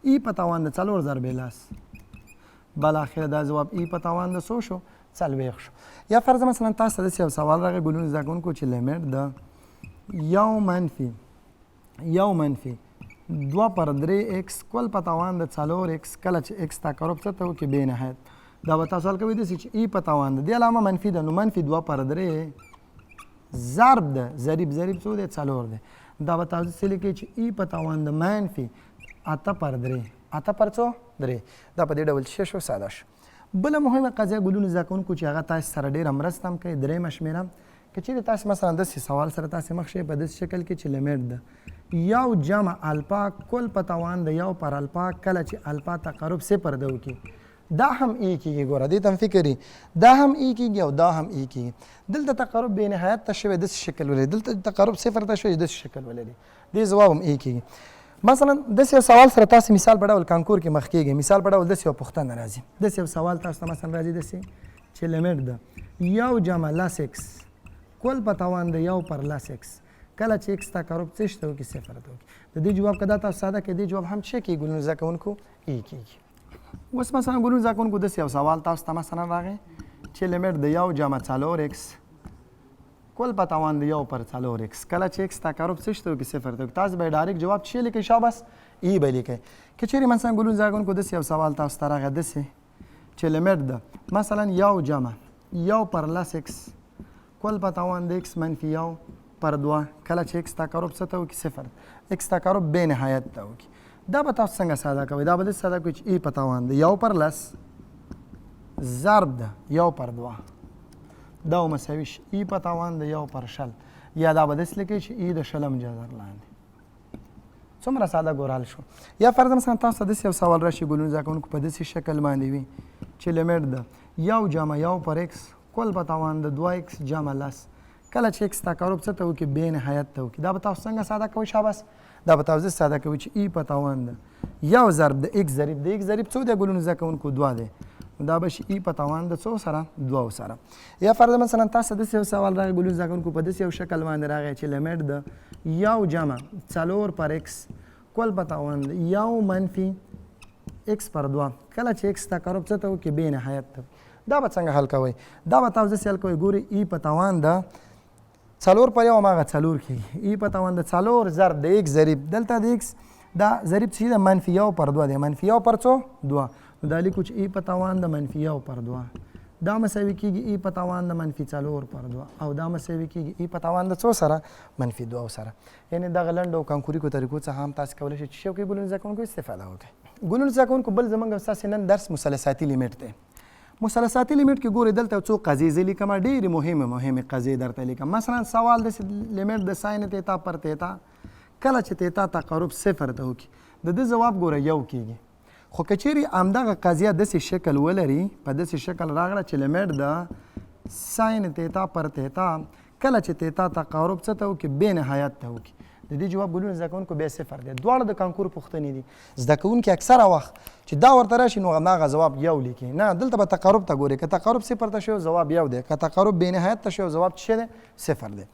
ای په توان د څلور ضربې لس، بالاخره دا ځواب ای په توان د څو شو؟ 40 شو. یا فرض مثلا تاسو ته داسې یو سوال راغی ګلونو زده کوونکو چې لیمیټ د یو منفي یو منفي دوه پر درې ایکس کل په توان د څلور ایکس کله چې ایکس تقرب څه ته وکړي بې نهایت. دا به تاسو حل کوئ داسې چې ای په توان د دې علامه منفي ده، نو منفي دوه پر درې ضرب ده ضریب ضریب څو دی؟ څلور دی. دا به تاسو څه لیکئ چې ای په توان د منفي اته پر درې، اته پر څو؟ درې. دا په دې ډول څه شو؟ ساده شو. بله مهمه قضیه ګلونو زده کوونکو چې هغه تاسو سره ډېره مرسته هم کوي، درېیمه شمېره، که چېرې تاسو مثلا داسې سوال سره تاسو مخ شئ په داسې شکل کې چې لیمیټ ده یو جمع الفا کل په توان د یو پر الفا کله چې الفا تقرب صفر ده وکړي، دا هم ای کېږي. ګوره دې ته هم فکر دا هم ای کېږي او دا هم ای کېږي. دلته تقرب بې نهایت ته شوی داسې شکل ولري، دلته تقرب صفر ته شوی داسې شکل ولري، دې ځواب هم ای کېږي. مثلا داسې یو سوال سره تاسو مثال په ډول کانکور کې مخ کېږئ، مثال په ډول داسې یوه پوښتنه راځي، داسې یو سوال تاسو ته مثلا راځي داسې چې لیمیټ ده یو جمع لس ایکس کل په توان د یو پر لس ایکس کله چې ایکس تقرب څه شته وکړي؟ صفر ته وکړي. د دې جواب که دا تاسو ساده کړئ، دې جواب هم څه کېږي ګلونو زده کوونکو؟ ای کېږي. اوس مثلا ګلونو زده کوونکو داسې یو سوال تاسو ته مثلا راغی چې لیمیټ د یو جمع څلور ایکس کل په توان د یو پر څلور ایکس کله چې ایکس تقرب څه شته وکړي؟ صفر ته وکړي. تاسو به یې ډایرکټ جواب څه لیکئ؟ شاباس ای به لیکئ. که چېرې مثلا ګلونو زده کوونکو داسې یو سوال تاسو ته راغی داسې چې لیمیټ ده مثلا یو جمع یو پر لس ایکس کل په توان د ایکس منفي یو پر دوه کله چې ایکس تقرب څه ته وکړي؟ صفر. ایکس تقرب بې نهایت ته وکړي. دا به تاسو څنګه ساده کوئ؟ دا به داسې ساده کوئ چې ای په توان د یو پر لس ضرب ده یو پر دوه دا مساوي شي ای په توان د یو پر شل، یا دا به داسې لیکئ چې ای د شلم جذر لاندې. څومره ساده ګورال شو. یا فرض مثلا تاسو ته داسې یو سوال راشي ګلونو زده کوونکو په داسې شکل باندې وي چې لیمیټ ده یو جمع یو پر ایکس کل په توان د دوه ایکس جمع لس کله چې ایکس تقرب څه ته وکړي؟ بې نهایت ته وکړي. دا به تاسو څنګه ساده کوئ؟ شاباس دا به تاسو ساده کوئ چې ای په توان ده یو ضرب د ایکس ضریب د ایکس ضریب څو دی ګلونو زده کوونکو؟ دوه دی. دا به شي ای په توان د څو سره؟ دوو سره. یا فرض مثلا تاسو داسې یو سوال راغی ګلونو زده کوونکو په داسې یو شکل باندې راغی چې لیمیټ د یو جمع څلور پر ایکس کل په توان د یو منفي ایکس پر دوه کله چې ایکس تقرب څه ته وکړي؟ بې نهایت ته. دا به څنګه حل کوئ؟ دا به تاسو داسې حل کوئ، ګورئ ای په توان د څلور پر یو هماغه څلور کېږي، ای په توان د څلور ضرب د ایکس ضریب، دلته د ایکس دا ضریب څه ده؟ منفي یو پر دوه دی، منفي یو پر څو؟ دوه. نو دا لیکو چې ای په توان د منفي یو پر دوه دا مساوي کېږي ای په توان د منفي څلور پر دوه او دا مساوي کېږي ای په توان د څو سره؟ منفي دوه سره. یعنې دغه لنډو او کانکوریکو طریقو څخه هم تاسو کولی شئ چې څه وکړئ ګلونو زده کوونکو استفاده وکړئ. ګلونو زده کوونکو بل زمونږ او ستاسې نن درس مثلثاتي لیمیټ دی. مثلثاتي لیمیټ کې ګورئ دلته څو قضیې زه لیکم، ډېرې مهمې مهمې قضیې درته لیکم. مثلا سوال داسې لیمیټ د ساین تیتا پر تیتا کله چې تیتا تقرب صفر ته وکړي د ده ځواب ګوره یو کېږي. خو که چېرې همدغه قضیه داسې شکل ولري، په داسې شکل راغله چې لیمیټ د ساین تیتا پر تیتا کله چې تیتا تقارب څه ته وکړي؟ بې نهایت ته وکړي، د دې جواب ګلونه زده کوونکو بیا صفر دی. دواړه د کانکور پوښتنې دي. زده کوونکي اکثره وخت چې دا ورته راشي نو هماغه ځواب یو لیکي. نه، دلته به تقارب ته ګوري، که تقارب صفر ته شو ځواب یو دی، که تقارب بې نهایت ته شو ځواب څه دی؟ صفر دی.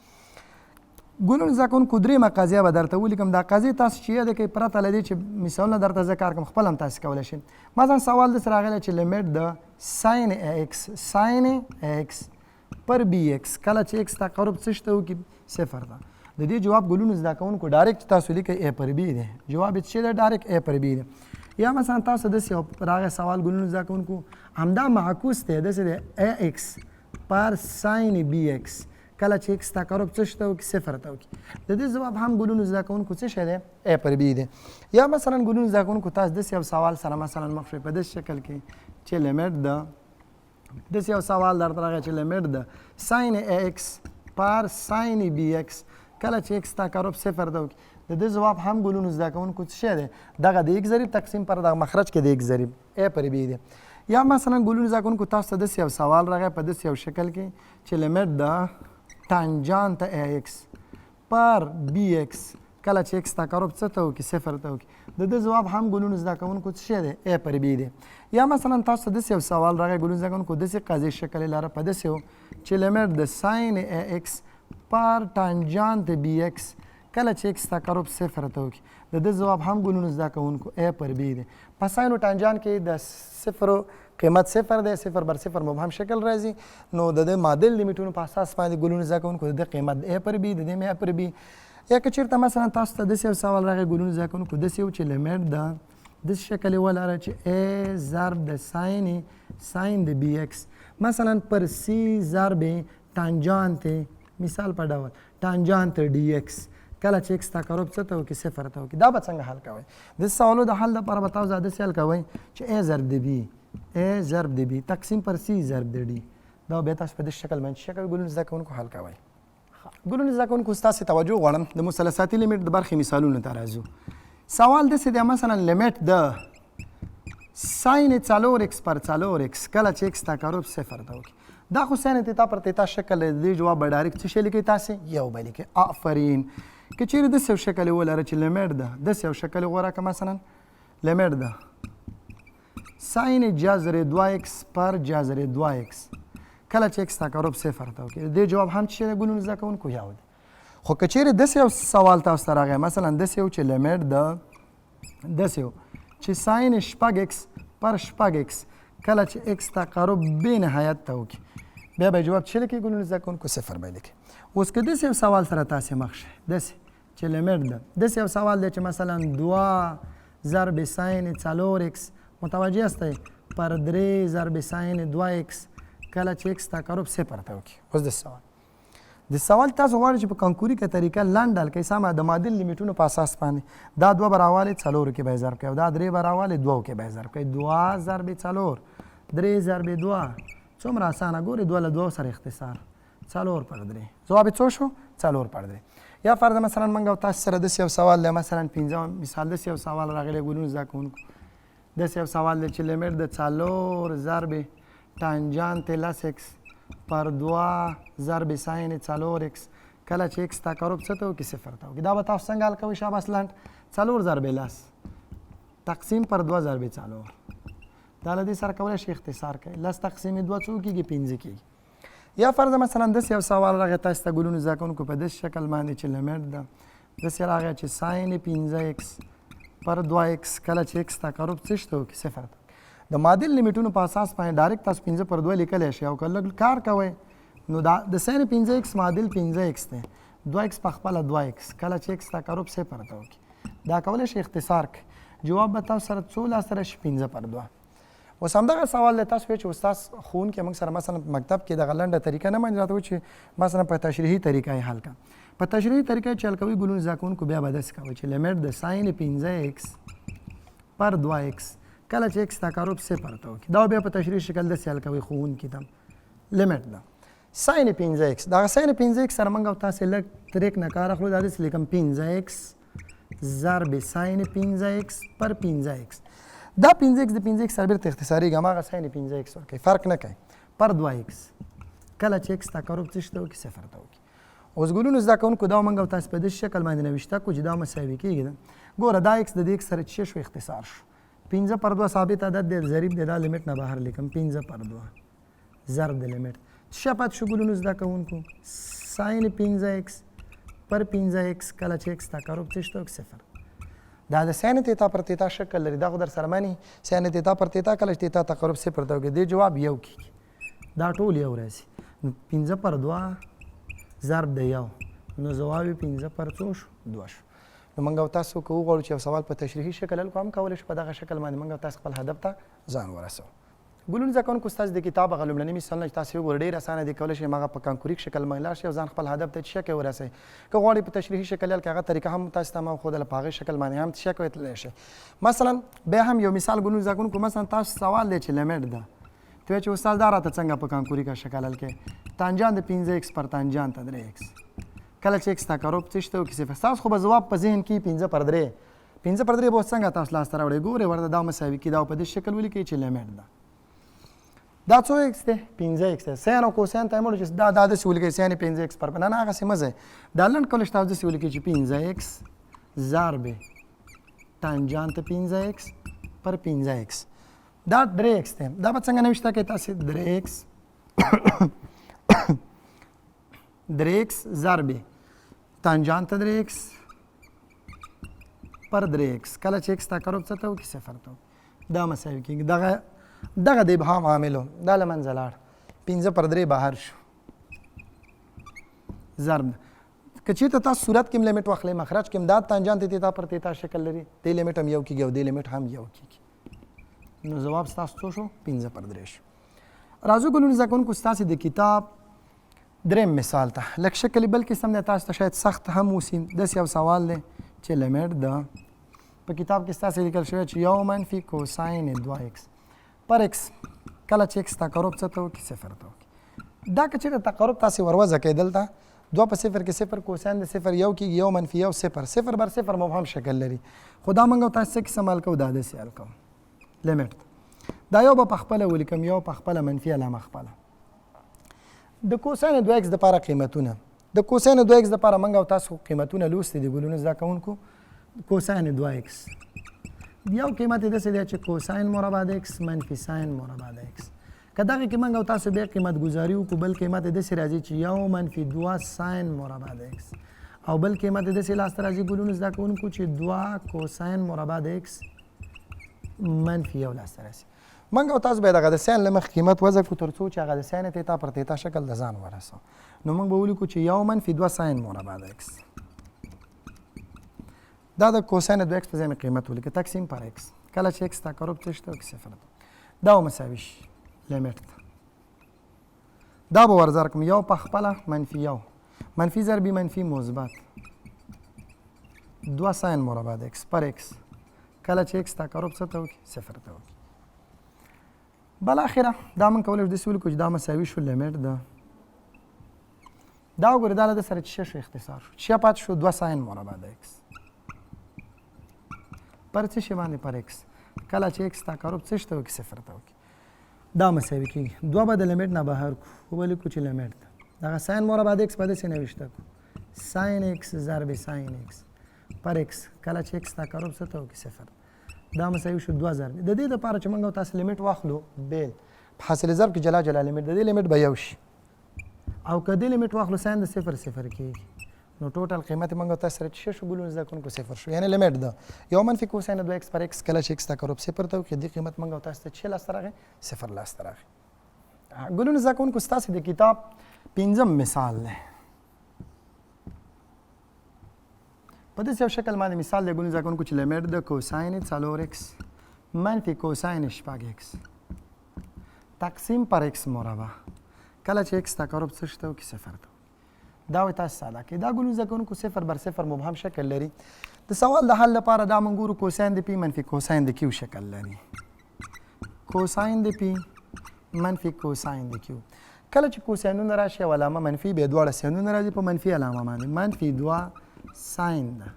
ګلونو زده کوونکو درېیمه قضیه به درته ولیکم. دا قضیې تاسو چې یاده کړئ پرته له دې چې مثالونه درته زه کار کوم خپل هم تاسو کولی شئ. مثلا سوال داسې راغلی چې لیمیټ د ساین ایکس ساین ایکس پر بی ایکس کله چې ایکس تقرب څه شته وکړي؟ صفر ده. د دې جواب ګلونو زده کوونکو ډایرکټ تاسو لیکئ ای پر بی دی، جواب یې څه دی؟ ډایرکټ ای پر بی دی. یا مثلا تاسو داسې یو راغی سوال ګلونو زده کوونکو همدا معکوس دی، داسې دی ای ایکس پر ساین بی ایکس کله چې ایکس تقرب څه شته وکړي؟ صفر ته وکړي. د دې ځواب هم ګلونو زده کوونکو څه شی دی؟ ای پر بی دی. یا مثلا ګلونو زده کوونکو تاسو داسې یو سوال سره مثلا مخ شئ په داسې شکل کې چې لیمیټ د داسې یو سوال درته راغی چې لیمیټ د ساین ایکس پر ساین بی ایکس کله چې ایکس تقرب صفر ته وکړي د دې ځواب هم ګلونو زده کوونکو څه شی دی؟ دغه د ایکس ضریب تقسیم پر دغه مخرج کې د ایکس ضریب ای پر بی دی. یا مثلا ګلونو زده کوونکو تاسو ته داسې یو سوال راغی په داسې یو شکل کې چې لیمیټ د ټانجانت ای ایکس پر بی ایکس کله چې ایکس تقرب څه ته وکړي؟ صفر ته وکړي. د ده ځواب هم ګلونو زده کوونکو څه شی دی؟ ای پر بی دی. یا مثلا تاسو ته داسې یو سوال راغی ګلونو زده کوونکو داسې قضیې شکل یې لره په داسې و چې لیمیټ د ساین ای ایکس پر ټانجانت بی ایکس کله چې ایکس تقرب صفر ته وکړي د ده ځواب هم ګلونو زده کوونکو ای پر بی دی. په ساین و ټانجان کې د صفر قیمت صفر دی، صفر بر صفر مبهم شکل راځي. نو د دې معادل لیمیټونو په اساس باندې ګلونو زده کوونکو د دې قیمت ای پر بي، د دې ای پر بي. یا که چېرته مثلا تاسو ته داسې یو سوال راغی ګلونو زده کوونکو، داسې یو چې لیمیټ ده داسې شکل یې ولره چې ای ضرب د ساین د بي ایکس مثلا پر سی ضرب تانجانت، مثال په ډول تانجانت ډي ایکس کله چې ایکس تقرب څه ته وکړي؟ صفر ته وکړي. دا به څنګه حل کوئ؟ د سوالو د حل لپاره به تاسو داسې حل کوئ چې ای ضرب د بي، ای ضرب د بي تقسیم پر سی ضرب د ډي. دا بیا تاسو په دې شکل باندې څه کوئ ګلونو زده کوونکو حل کوئ. ګلونو زده کوونکو ستاسې توجه غواړم، د مثلثاتي لیمیټ د برخې مثالونو ته راځو. سوال داسې دی، مثلا لیمیټ د ساین څلور ایکس پر څلور ایکس کله چې ایکس تقرب صفر ته وکړي. دا خو ساین تیتا پر تیتا شکل دی، د دې جواب به ډایرکټ څه شی لیکئ تاسې؟ یو به لیکئ. آفرین. که چېرې داسې یو شکل یې ولره چې لیمیټ ده داسې یو شکل یې غوره کړه، مثلا لیمیټ ده ساین جذر دوه ایکس پر جذر دوه ایکس کله چې ایکس تقرب صفر ته وکړي، د دې جواب هم څه شی دی ګلونو زده کوونکو؟ یو دی. خو که چېرې داسې یو سوال تاسو ته راغی، مثلا داسې یو چې لیمیټ ده داسې یو چې ساین شپږ ایکس پر شپږ ایکس کله چې ایکس تقرب بې نهایت ته وکړي، بیا به جواب څه لیکئ ګلونو زده کوونکو؟ صفر به لیکئ. اوس که داسې یو سوال سره تاسې مخ شئ، داسې چې لیمیټ ده داسې یو سوال دی چې مثلا دوه ضرب ساین څلور ایکس، متوجه یاستئ، پر درې ضرب ساین دوه ایکس کله چې ایکس تقرب صفر ته وکړي. اوس داسې سوال، د سوال تاسو غواړئ چې په کنکوري طریقه لنډ حل کړئ، سمه د معادل لیمیټونو په اساس باندې دا دوه به راوالئ څلورو کې به یې ضرب کړئ او دا درې به راوالئ دوو کې به یې ضرب کړئ. دوه ضرب څلور، درې ضرب دوه، څومره اسانه، ګورئ دوه له دوو سره اختصار، څلور پر درې. ځواب یې څو شو؟ څلور پر درې. یا فرض مثلا موږ او تاسو سره داسې یو سوال دی، مثلا پنځم مثال داسې یو سوال راغلی ګلونو زده کوونکو، داسې یو سوال دی چې لیمیټ د څلور ضرب تانجانت لس ایکس پر دوه ضرب ساین څلور ایکس کله چې ایکس تقرب څه ته وکړي؟ صفر ته وکړي. دا به تاسو څنګه حل کوئ؟ شاباس لنډ، څلور ضرب لس تقسیم پر دوه ضرب څلور، دا له دې سره کولی شئ اختصار کړئ، لس تقسیم دوه څو کېږي؟ پنځه کېږي. یا فرض مثلا داسې یو سوال راغی تاسو ته ګلونو زده کوونکو په داسې شکل باندې چې لیمیټ ده داسې راغی چې ساین پنځه ایکس پر دوه ایکس کله چې ایکس تقرب څه شته وکړي؟ صفر ته. د معادل لیمیټونو په اساس باندې ډایرکټ تاسو پنځه پر دوه لیکلی شئ او که لږ کار کوئ نو دا د ساین پنځه ایکس معادل پنځه ایکس دی، دوه ایکس په خپله دوه ایکس کله چې ایکس تقرب صفر ته وکړي، دا کولی شئ اختصار کړئ، جواب به تاسو سره څو لاسته راشي؟ پنځه پر دوه. اوس همدغه سوال دی تاسو چې استاد ښوونکی موږ سره مثلا په مکتب کې دغه لنډه طریقه نه مني، راته وایي چې مثلا په تشریحي طریقه یې حل کړه. په تشریحي طریقه چې حل کوي ګلونو زده کوونکو بیا به داسې کوي چې لیمیټ د ساین پنځه ایکس پر دوه ایکس کله چې ایکس تقرب صفر ته وکړي، دا بیا په تشریح شکل داسې حل کوي ښوونکي ته. لیمیټ ده ساین پنځه ایکس، دغه ساین پنځه ایکس سره موږ او تاسې لږ تریک نه کار اخلو، دا داسې لیکم پنځه ایکس ضرب ساین پنځه ایکس پر پنځه ایکس، دا پنځه ایکس د پنځه ایکس سره بېرته اختصارېږي، هماغه ساین پنځه ایکس ورکوي، فرق نه کوي، پر دوه ایکس کله چې ایکس تقرب څه شي ته وکړي؟ صفر ته وکړي. اوس ګلونو زده کوونکو دا موږ او تاسې په دې شکل باندې نوشته کړو چې دا مساوي کېږي ده. ګوره دا ایکس د دې ایکس سره چې شو اختصار شو، پنځه پر دوه ثابت عدد دی، ضریب دی، دا لیمیټ نه بهر لیکم پنځه پر دوه ضرب د لیمیټ څه شی پاتې شو ګلونو زده کوونکو؟ ساین پنځه ایکس پر پنځه ایکس کله چې ایکس تقرب څه شته؟ صفر. دا د ساین تیتا پر تیتا شکل لري، دا خو در سره مني، ساین تیتا پر تیتا کله چې تیتا تقرب صفر ته وکړي دې جواب یو کېږي، دا ټول یو راځي، نو پنځه پر دوه ضرب د یو، نو ځواب یې پنځه پر څو شو؟ دوه شو. نو موږ او تاسو که وغواړو چې یو سوال په تشریحي شکل حل کړو هم کولی شو، په دغه شکل باندې موږ او تاسو خپل هدف ته ځان ورسوو. ګلونو زده کوونکو ستاسو د کتاب هغه لومړني مثالونه چې تاسو یې وګورئ ډېر اسانه دي، کولی شئ هماغه په کنکوریک شکل باندې لاړ شئ او ځان خپل هدف ته څه شکل ورسوئ. که غواړئ په تشریحي شکل حل کړئ هغه طریقه هم تاسو ته ما وښودله، په هغه شکل باندې هم څه شکل تللی شئ. مثلا بیا هم یو مثال ګلونو زده کوونکو، مثلا تاسو سوال دی چې لیمیټ ده، ته وایې چې استاد دا راته څنګه په کنکوریکه شکل حل کړې، تانجان د پنځه ایکس پر تانجان ته درې ایکس کله چې ایکس تقرب څه شته وکړي صفر، ستاسو خو به ځواب په ذهن کې پنځه پر درې، پنځه پر درې به اوس څنګه تاسو لاسته راوړئ؟ ګورئ ورته دا مساوي کړي، دا په دې شکل ولیکئ چې لیمیټ ده دا څو ایکس دی؟ پنځه ایکس دی. ساین او کوساین ته یې مړو چې دا داسې ولیکئ ساین پنځه ایکس پر نه نه هغسې مه ځئ، دا لنډ کولی شئ تاسو داسې ولیکئ چې پنځه ایکس ضرب تانجانت پنځه ایکس پر پنځه ایکس، دا درې ایکس دی، دا به څنګه نوشته کړئ تاسې؟ درې ایکس درې ایکس ضرب تانجانت درې ایکس پر درې ایکس کله چې ایکس تقرب څه ته وکړي؟ صفر ته وکړي، دا مساوي کېږي. دغه دغه د ابهام عامل و، دا له منځه لاړ، 5 پر 3 بهر شو. ضرب که چېرته تاسو صورت کې هم لیمټ واخلئ، مخرج کې هم دا تانجانت تیتا پر تیتا شکل لري، دې لیمټ هم یو کېږي او دې لیمټ هم یو کېږي. نو ځواب ستاسو څو شو؟ 5 پر 3 شو. راځو ګلونو زده کوونکو ستاسې د کتاب دریم مثال ته. لږ شکل یې بل قسم دی، تاسو ته شاید سخت هم اوسي. داسې یو سوال دی چې لیمټ د په کتاب کې ستاسې لیکل شوی چې یو منفي کوساین 2 ایکس پر ایکس کله چې ایکس تقرب څه ته وکړي؟ صفر ته وکړي. دا که چېرته تقرب تاسې وروځه کوئ، دلته 2 په 0 کې 0 کوساین د 0 یو کېږي، یو منفي یو صفر، صفر بر صفر مبهم شکل لري، خو دا موږ تاسو څه قسم حل کوو؟ دا داسې حل کوو. لیمټ دا یو به په خپله ولیکم، یو په خپله منفي علامه خپله. د کوساین 2 ایکس دپاره قیمتونه، د کوساین 2 ایکس دپاره موږ او تاسو قیمتونه لوستي دي ګلونو زده کوونکو. کوساین 2 ایکس یو قیمت یې داسې دی چې کوساین مربع د ایکس منفي ساین مربع د ایکس. که دغه کې موږ او تاسو بیا قیمت ګزاري وکړو، بل قیمت یې داسې راځي چې یو منفي 2 ساین مربع د ایکس، او بل قیمت یې داسې لاسته راځي ګلونو زده کوونکو چې 2 کوساین مربع د ایکس منفي یو لاسته راځي. موږ او تاسو به دغه د ساین له مخې قیمت وضع کړو تر څو چې هغه د ساین تیتا پر تیتا شکل د ځان ورسوو. نو موږ به ولیکو چې یو منفي 2 ساین مربع د ایکس، دا د کوساین 2 ایکس په ځای مې قیمت ولیکه، تقسیم پر ایکس کله چې ایکس تقرب څه شته وکړي صفر ته، دا به مساوي شي لیمټ ته. دا به ورضرب کړم، یو په خپله منفي یو منفي ضربي منفي مثبت 2 ساین مربع د ایکس پر ایکس کله چې ایکس تقرب څه ته وکړي؟ صفر ته وکړي. بالاخره دا موږ کولی شو داسې ولیکو چې دا مساوي شو لیمټ د دا وګورئ، دا له ده سره چې شو اختصار شو، چې پاتې شو 2 ساین مربع د ایکس پر څه شي باندې؟ پر ایکس کله چې ایکس تقرب څه شته وکړي؟ صفر ته وکړي. دا مساوي کېږي 2 به د لیمټ نه بهر کړو، ولیکو چې لیمټ ده دغه ساین مربع د ایکس به داسې نوشته کړو، ساین ایکس ضرب ساین ایکس پر ایکس کله چې ایکس تقرب څه ته وکړي؟ صفر. دا مساوي شو 2 ضرب. د دې لپاره چې موږ او تاسو لیمټ واخلو بېل په حاصل ضرب کې جلا جلا لیمټ، د دې لیمټ به یو شي، او که دې لیمټ واخلو ساین د صفر صفر کېږي، نو ټوټل قیمت موږ او تاسو سره چې شو ګلونو زده کوونکو صفر شو. یعنې لیمټ ده یو منفي کوساین 2 ایکس پر ایکس کله چې ایکس تقرب صفر ته وکړي، دې قیمت موږ او تاسو ته چې لاسته راغی؟ صفر لاسته راغی. ګلونو زده کوونکو ستاسې د کتاب پنځم مثال دی. په داسې یو شکل باندې مثال دی ګلونو زده کوونکو چې لیمټ د کوساین 4 ایکس منفي کوساین 6 ایکس تقسیم پر ایکس مربع کله چې ایکس تقرب څه شته وکړي؟ صفر ته. دا وایي تاسو ساده کړئ. دا ګلونو زده کوونکو صفر بر صفر مبهم شکل لري. د سوال د حل لپاره دا موږ ګورو کوساین د پی منفي کوساین د کیو شکل لري، کوساین د پی منفي کوساین د کیو. کله چې کوساینونه راشي او علامه منفي، بیا دواړه ساینونه راځي په منفي علامه باندې، منفي 2 ساین ده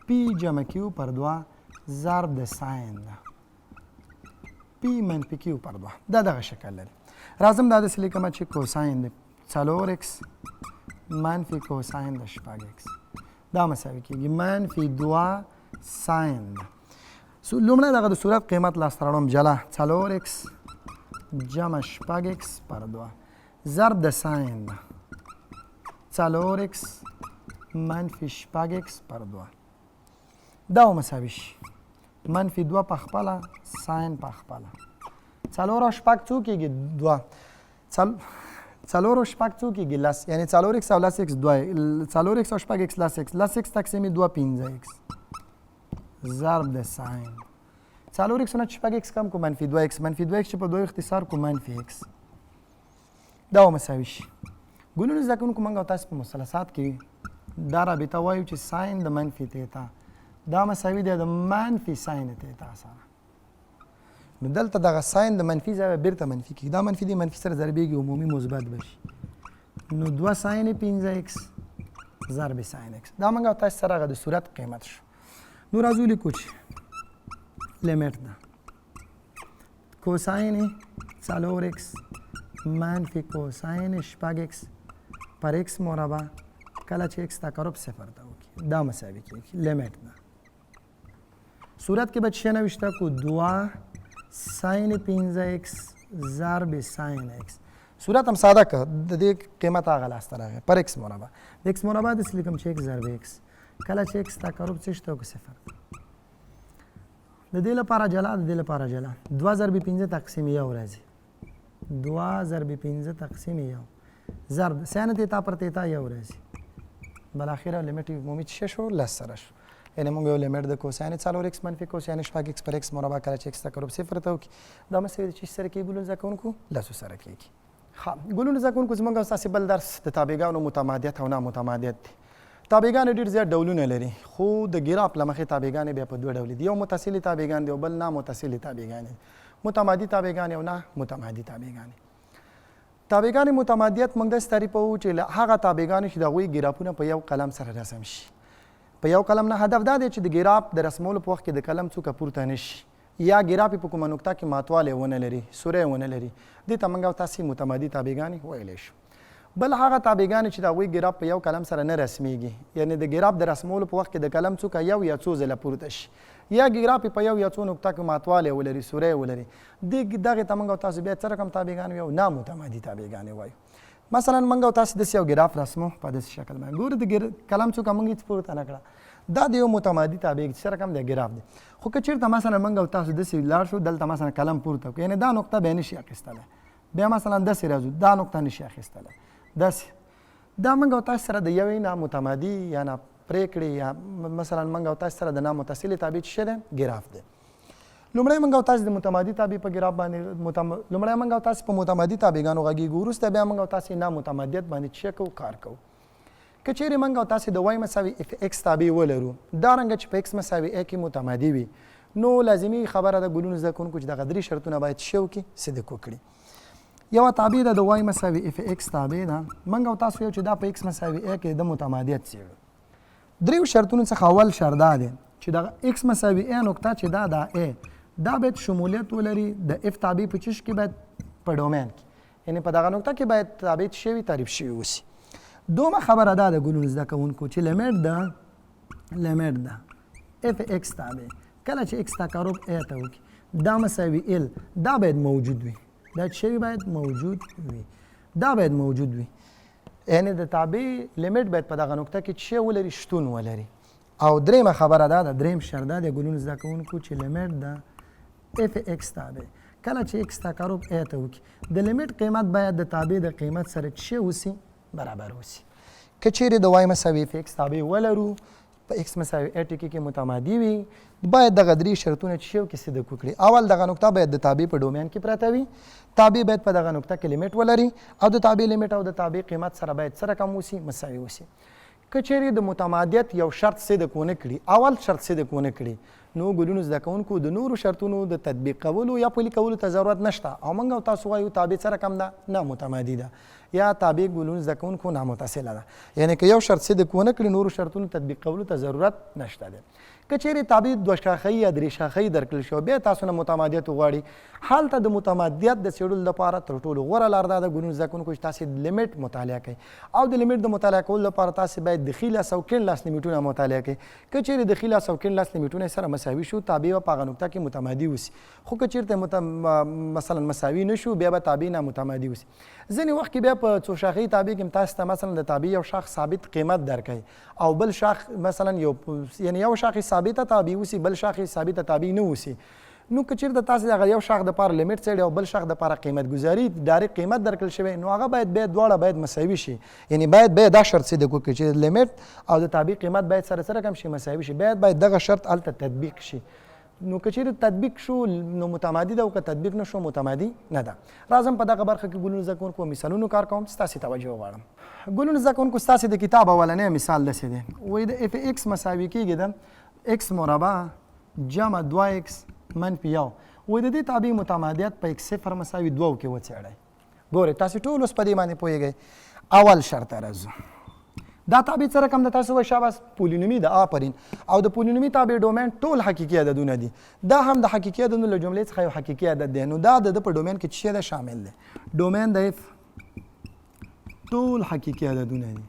پی جمع کیو پر 2 ضرب د ساین ده پی منفي کیو پر 2، دا دغه شکل لري. راځم دا داسې لیکم چې کوساین د 4 ایکس منفي کوساین د 6 ایکس دا مساوي کېږي منفي 2 ساین ده. لومړی دغه د صورت قیمت لاسته راوړم جلا، 4 ایکس جمع 6 ایکس پر 2 ضرب د ساین ده 4 ایکس منفي 6 ایکس پر 2، دا مساوي شي منفي 2 په خپله ساین په خپله، 4 او 6 څو کېږي؟ 2، 4 او 6 څو کېږي؟ لس، یعنې 4 ایکس او لس ایکس 2، 4 ایکس او 6 ایکس لس ایکس، لس ایکس تقسیم 2 5 ایکس ضرب د ساین 4 ایکس نه 6 ایکس کم کو منفي 2 ایکس، منفي 2 ایکس چې په 2 اختصار کو منفي ایکس، دا مساوي شي. ګلونو زده کوونکو موږ او تاسو په مثلثات کې دا رابطه وایو چې ساین د منفي تیتا دا مساوي دی د منفي ساین تیتا سره. نو دلته دغه ساین د منفي ځای بیرته منفي کېږي، دا منفي دی منفي سره ضربېږي عمومي مثبت به شي، نو 2 ساین 5 ایکس ضرب ساین ایکس، دا موږ او تاسو سره هغه د صورت قیمت شو. نو راځو لیکو چې لیمټ ده کوساین 4 ایکس منفي کوساین 6 ایکس پر ایکس مربع کله چې ایکس تقرب صفر ته وکړي، دا مساوي کېږي لیمټ ده. صورت کې به څه نوشته کو 2 ساین 5 ایکس ضرب ساین ایکس، صورت هم ساده که د دې قیمت هغه لاسته راغی پر ایکس مربع، د ایکس مربع داسې لیکم چې ایکس ضرب ایکس کله چې ایکس تقرب څه شته وکړي صفر. د دې لپاره جلا، د دې لپاره جلا، 2 ضرب 5 تقسیم 1 راځي، 2 ضرب 5 تقسیم 1 ضرب ساین تیتا پر تیتا 1 راځي. بالاخره لیمیټ عمومي څه شو؟ 10 سره شو. یعنې موږ یو لیمیټ د کوساین 4 ایکس منفي کوساین 6 ایکس پر ایکس مربع کله چې ایکس تقرب 0 ته وکړي، دا مساوي د چې سره کېږي ګلونو زده کوونکو؟ 10 سره کېږي. ښه ګلونو زده کوونکو، زموږ او ستاسې بل درس د تابعګانو متمادیت او نامتمادیت دی. تابعګانې ډېر زیات ډولونه لري، خو د ګراف له مخې تابعګانې بیا په دوه ډولې دي. یو متصلې تابعګان دي او بل نامتصلې تابعګانې دي. متمادي تابعګانې او نه متمادي تابعګانې. تابعګانې متمادیت موږ داسې تعریفوو چې له هغه تابعګانو چې د هغوی ګرافونه په یو قلم سره رسم شي. په یو قلم نه هدف دا دی چې د ګراف د رسمولو په وخت کې د قلم څوکه پورته نه شي، یا ګراف یې په کومه نقطه کې ماتوالی ونه لري، سوری ونه لري. دې ته موږ او تاسې متمادي تابعګانې ویلی شو. بل هغه تابعګانې چې د هغوی ګراف په یو قلم سره نه رسمیږي، یعنې د ګراف د رسمولو په وخت کې د قلم څوکه یو یا څو ځله پورته شي، یا ګراف یې په یو یا څو نقطه کې ماتوالی ولري، سوری ولري، دې دغې ته موږ او تاسو بیا څه رقم تابعګانې وایو؟ نامتمادي تابعګانې وایو. مثلا موږ او تاسو داسې یو ګراف رسمو په داسې شکل باندې. ګورو د قلم څوکه موږ هېڅ پورته نه کړه، دا د یو متمادي تابع څه رقم دی؟ ګراف دی. خو که چېرته مثلا موږ او تاسو داسې لاړ شو، دلته مثلا قلم پورته کړو، یعنې دا نقطه بیا نشي اخیستلی، بیا مثلا داسې راځو، دا نقطه نشي اخیستلی، داسې دا موږ او تاسو سره د یوې نامتمادي یا نا پرېکړې یا مثلا موږ او تاسو سره د نامتصلې تابع څه شی دی؟ ګراف دی. لومړی موږ او تاسو د متمادي تابع په ګراف باندې لومړی موږ او تاسو په متمادي تابعګانو غږېږو، وروسته بیا موږ او تاسو نامتمادیت باندې څه کوو؟ کار کوو. که چیرې موږ او تاسو د y مساوي اف ایکس تابع ولرو، دا رنګه چې په ایکس مساوي ا کې متمادي وي، نو لازمي خبره ده ګلونو زده کوونکو چې دغه درې شرطونه باید څه وکړي؟ صدق وکړي. یوه تابع ده د y مساوي اف ایکس تابع ده، موږ او تاسو یو چې دا په ایکس مساوي ا کې د متمادیت څېړو. دریو شرطونو څخه اول شرط دا دی چې دغه ایکس مساوي ا نقطه چې دا دا ا دا باید شمولیت ولري د اف تابع په چش کې، باید په ډومین کې، یعنې په دغه نقطه کې باید تابع څه شوي؟ تعریف شوي اوسي. دومه خبره دا ده ګلونو زده کوونکو چې لیمیټ ده اف ایکس تابع کله چې ایکس تقرب ا ته وکړي، دا مساوي ال، دا باید موجود وي، دا چې شوي باید موجود وي، دا باید موجود وي، یعنې د تابع لیمیټ باید په دغه نقطه کې څه ولري؟ شتون ولري. او درېیمه خبره دا ده، درېیم شرط دا دی ګلونو زده کوونکو چې لیمیټ ده اف ایکس تابع کله چې ایکس تقرب ا ته وکړي، د لیمیټ قیمت باید د تابع د قیمت سره څه اوسي؟ برابر اوسي. که چیرې د y مساوي اف ایکس تابع ولرو، په ایکس مساوي ا ټکي کې متمادي وي، باید دغه درې شرطونه چې شی وکړي؟ صدق وکړي. اول دغه نقطه باید د تابع په ډومین کې پرته وي، تابع باید په دغه نقطه کې لیمیټ ولري، او د تابع لیمیټ او د تابع قیمت سره باید څه رقم اوسي؟ مساوي اوسي. که چیرې د متمادیت یو شرط صدق ونه کړي، اول شرط صدق ونه کړي، نو ګلونو زده کوونکو د نورو شرطونو د تطبیقولو یا پلي کولو ته ضرورت نشته، او موږ او تاسو وایو تابع څه رقم ده؟ نامتمادي ده، یا تابع ګلونو زده کوونکو نامتصله ده. یعنې که یو شرط صدق ونه کړي، نورو شرطونو تطبیقولو ته ضرورت نشته دی. که چیرې تابع دوه شاخهیي یا درې شاخهیي درکړل شي او بیا تاسو نه متمادیت وغواړي، هلته د متمادیت د څېړلو لپاره تر ټولو غوره لار دا ده ګلونو زده کوونکو چې تاسې لیمیټ مطالعه کړئ، او د لیمیټ د مطالعه کولو لپاره تاسې باید د ښي لاس او کیڼ لاس لیمیټونه مطالعه کړئ. که چیرې د ښي لاس او کیڼ لاس لیمیټونه سره مساوي شو، تابع به په هغه نقطه کې متمادي اوسي، خو که چیرته مثلا مساوي نه شو، بیا به تابع نامتمادي اوسي. ځینې وخت کې بیا په څو شاخهیي تابع کې هم تاسې ته مثلا د تابع یو شاخ ثابت قیمت درکوي او بل شاخ مثلا یو، یعنې یو شاخ یې ثابته تابع اوسي، بل شاخ یې ثابته تابع نه اوسي. نو که چیرته تاسې دغه یو شاخ دپاره لیمیټ څېړئ او بل شاخ دپاره قیمت ګذاري ډایرکټ قیمت درکړل شوی، نو هغه باید بیا دواړه باید مساوي شي، یعنې باید بیا دا شرط صدق وکړي چې لیمیټ او د تابع قیمت باید سره څه رقم شي؟ مساوي شي. باید دغه شرط هلته تطبیق شي. نو که چیرې تطبیق شو نو متمادي ده، او که تطبیق نه شو متمادي نه ده. راځم په دغه برخه کې ګلونو زده کوونکو مثالونو کار کوم، ستاسې توجه غواړم. ګلونو زده کوونکو ستاسې د کتاب اولنی مثال داسې دی، وایي د اف ایکس مساوي کېږي د ایکس مربع جمع 2 ایکس منفي 1، وایي د دې تابع متمادیت په ایکس صفر مساوي 2 کې وڅېړئ. ګورئ تاسې ټول اوس په دې باندې پوهېږئ. اول شرط ته راځو، دا تابع څه رقم ده؟ تاسو وایئ شاباس پولینومي ده، آفرین. او د پولینومي تابع ډومین ټول حقیقي عددونه دي، دا هم د حقیقي عددونو له جملې څخه یو حقیقي عدد دی، نو دا د ده په ډومین کې څه شی ده؟ شامل دی. ډومین د اف ټول حقیقي عددونه دي،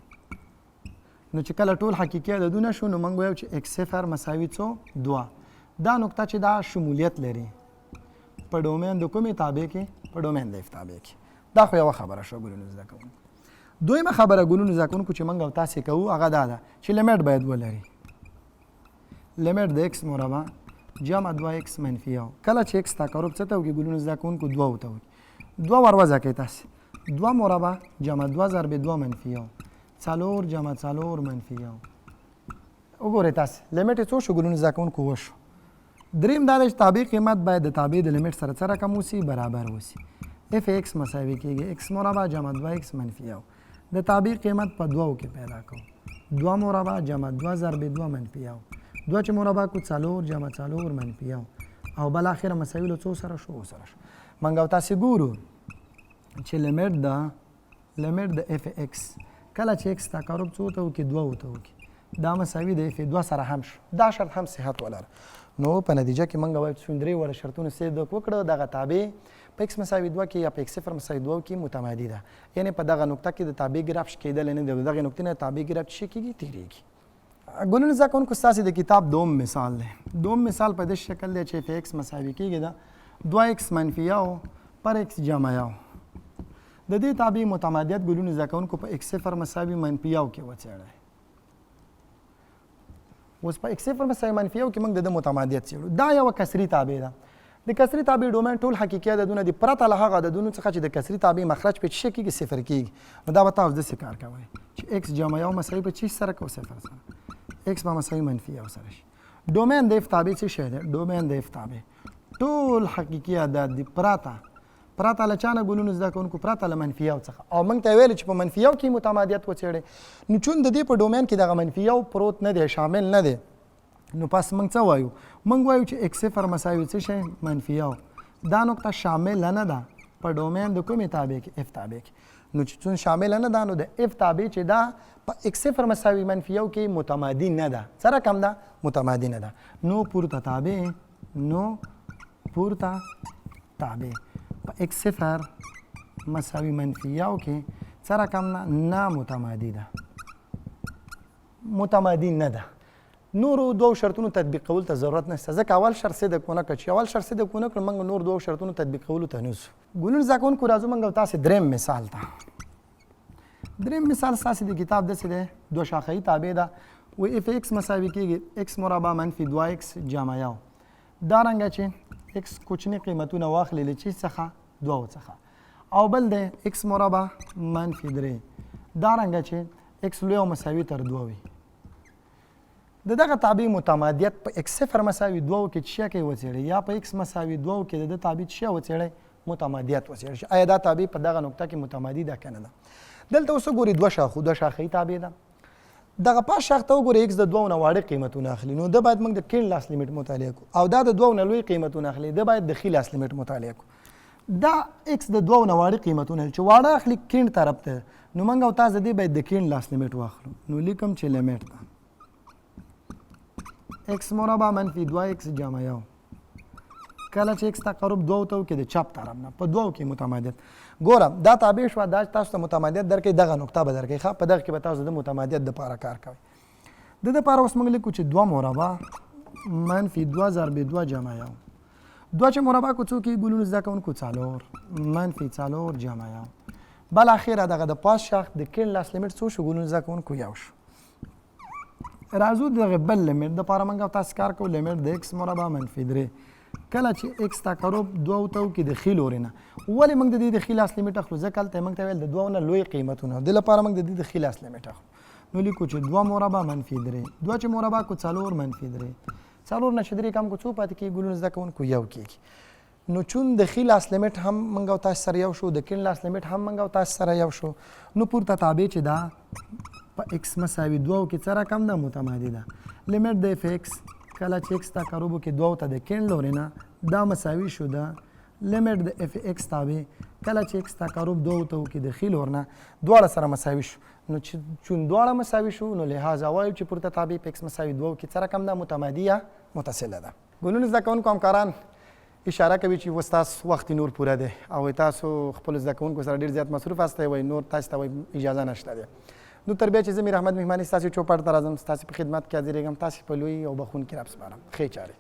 نو چې کله ټول حقیقي عددونه شو، نو موږ وایو چې ایکس صفر مساوي څو؟ 2. دا نقطه چې دا شمولیت لري په ډومین د کومې تابع کې؟ په ډومین د اف تابع کې. دا خو یوه خبره شوه ګلونو زده کوونکو. دویمه خبره ګلونو زده کوونکو چې موږ او تاسې کوو هغه دا ده چې لیمیټ باید ولري، لیمیټ د ایکس مربع جمع 2 ایکس منفي یو. کله چې ایکس تقرب څه ته وکړي ګلونو زده کوونکو؟ دوه ته وکړي. دوه وروځه کوي تاسې، دوه مربع جمع 2 ضرب 2 منفي یو، څلور جمع څلور منفي یو. وګورئ تاسې لیمټ یې څو شو ګلونو زده کوونکو؟ اووه شو. دریم دا دی چې تابع قیمت باید د تابع د لیمټ سره څه رقم اوسي؟ برابر اوسي. اف ایکس مساوي کېږي ایکس مربع جمع 2 ایکس منفي یو. د تابع قیمت په دوو کې پیدا کوو، 2 مربع جمع 2 ضرب 2 منفي یو، 2 چې مربع کو څلور جمع څلور منفي یو، او بالاخره مساوي له څو سره شو؟ اووه سره شو. موږ او تاسې ګورو چې لیمټ د اف ایکس کله چې ایکس تقرب څو ته وکړي؟ دوه ته وکړي، دا مساوي د اف 2 سره هم شو. دا شرط هم صحت ولره. نو په نتیجه کې موږ وایو چې درې واړه شرطونه صدق وکړه، دغه تابع په ایکس مساوي 2 کې یا په ایکس صفر مساوي 2 کې متمادي ده، یعنې په دغه نقطه کې د تابع ګراف شکېدلی نه دی، د دغې نقطې نه تابع ګراف څه کېږي؟ تېرېږي. ګلونو زده کوونکو ستاسې د کتاب دوم مثال دی. دوم مثال په دې شکل دی چې اف ایکس مساوي کېږي ده 2 ایکس منفي یو پر ایکس جمع یو. د دې تابع متمادیت ګلونو زده کوونکو په ایکس صفر مساوي منفي یو کې وڅېړئ. اوس په ایکس صفر مساوي منفي یو کې موږ د ده متمادیت څېړو. دا یوه کسري تابع ده. د کسري تابع ډومین ټول حقیقي عددونه دي پرته له هغه عددونو څخه چې د کسري تابع مخرج پې څه کېږي؟ صفر کېږي. نو دا به تاسو داسې کار کوئ چې ایکس جمع یو مساوي په څه سره کوو؟ صفر سره. ایکس به مساوي منفي یو سره شي. ډومین د اف تابع څه شی دی؟ ډومین د اف تابع ټول حقیقي عدد دي پرته له چا نه ګلونو زده کوونکو؟ پرته له منفي یو څخه. او موږ ته ویل چې په منفي یو کې متمادیت وڅېړئ، نو چون د دې په ډومین کې دغه منفي یو پروت نه دی، شامل نه دی، نو پس موږ څه وایو؟ موږ وایو چې ایکس صفر مساوي څه شی؟ منفي یو. دا نقطه شامله نه ده په ډومین د کومې تابع کې؟ اف تابع کې. نو چې چون شامله نه ده، نو د اف تابع چې ده په ایکس صفر مساوي منفي یو کې متمادي نه ده. څه رقم ده؟ متمادي نه ده. نو پورته تابع په ایکس صفر مساوي منفي یو کې څه رقم نه؟ نامتمادي ده، متمادي نه ده. نورو دوو شرطونو تطبیقولو ته ضرورت نشته، ځکه اول شرط صدق ونه کړ. چې اول شرط صدق ونه کړ، موږ نور دوو شرطونو تطبیقولو ته نه ځو. ګلونو زده کوونکو راځو موږ او تاسې دریم مثال ته. دریم مثال ستاسې د کتاب داسې دی، دوه شاخهیي تابع ده. وایي اف ایکس مساوي کېږي ایکس مربع منفي 2 ایکس جمع یو. دا رنګه چې ایکس کوچني قیمتونه واخلي له چیز څخه؟ دوو څخه. او بل دی ایکس مربع منفي درې، دا رنګه چې ایکس لوی او مساوي تر دوه وي. د دغه تابع متمادیت په ایکس صفر مساوي دوو کې څه شی وڅېړئ، یا په ایکس مساوي دوو کې د ده تابع څه شی وڅېړئ؟ متمادیت وڅېړئ چې آیا دا تابع په دغه نقطه کې متمادي ده که نه ده. دلته اوس وګورئ دوه شاخو، دوه شاخهیي تابع ده. دغه پاس شاخ ته وګورئ ایکس د دوو نه واړه قیمتونه اخلي، نو ده باید موږ د کیڼ لاس لیمټ مطالعه کړو، او دا د دوو نه لوی قیمتونه اخلي، ده باید د ښي لاس لیمټ مطالعه کړو. دا ایکس د دوو نه واړه قیمتونه چې واړه اخلي کیڼ طرف ته، نو موږ او تاسو د دې باید د کیڼ لاس لیمټ واخلو. نو لیکم چې لیمټ ده ایکس مربع منفي 2 ایکس جمع یو. کله چې ایکس تقرب دوو ته وکړي د چپ طرف نه په دوو کې متمادیت. ګوره دا تابع شوه، دا تاسو ته متمادیت درکوي، دغه نقطه به درکوي. ښه، په دغه کې به تاسو د متمادیت دپاره کار کوئ. د دې دپاره اوس موږ لیکو چې دوه مربع منفي 2 ضرب 2 جمع یو. دوه چې مربع کو څو کېږي ګلونو زده کوونکو؟ څلور منفي څلور جمع یو. بالاخره دغه د پاس شاخ د کیڼ لاس لیمټ څو شو ګلونو زده کوونکو؟ یو شو. راځو دغه بل لیمټ دپاره موږ او تاسو کار کوو، لیمټ د ایکس مربع منفي درې. کله چې ایکس تقرب دوو ته وکړي د ښي لورې نه، ولې موږ د دې د ښي لاس لیمټ اخلو؟ ځکه هلته موږ ته ویل د دوو نه لوی قیمتونه، د دې لپاره موږ د دې د ښي لاس لیمټ اخلو. نو لیکو چې دوه مربع منفي درې، دوه چې مربع کو څلور منفي درې، څلور نه چې درې کم کو څو پاتې کېږي ګلونه زده کوونکو؟ یو کېږي. نو چون د ښي لاس لیمټ هم موږ او تاسو سره یو شو، د کیڼ لاس لیمټ هم موږ او تاسو سره یو شو، نو پورته تابع چې ده په ایکس مساوي دوو کې څه رقم ده؟ متمادي ده. لیمټ د اف ایکس کله چې ایکس تقرب وکړي دوو ته د کیڼ لورې نه، دا مساوي شو د لیمټ د اف ایکس تابع کله چې ایکس تقرب دوو ته وکړي د ښي لور نه، دواړه سره مساوي شو. نو چې چون دواړه مساوي شو، نو لهذا وایو چې پورته تابع په ایکس مساوي دوو کې څه رقم ده؟ متمادي یا متصله ده. ګلونو زده کوونکو همکاران اشاره کوي چې اوس تاسو وخت نور پوره دی او تاسو خپل زده کوونکو سره ډېر زیات مصروف یاستئ، وایي نور تاسو ته وایي اجازه نشته دی. نو تر بیا چې زه میر احمد مهماني ستاسو چوپړ ته راځم، ستاسو په خدمت کې حاضرېږم، تاسو په لوی او بخښونکي رب سپارم. ښې چارې.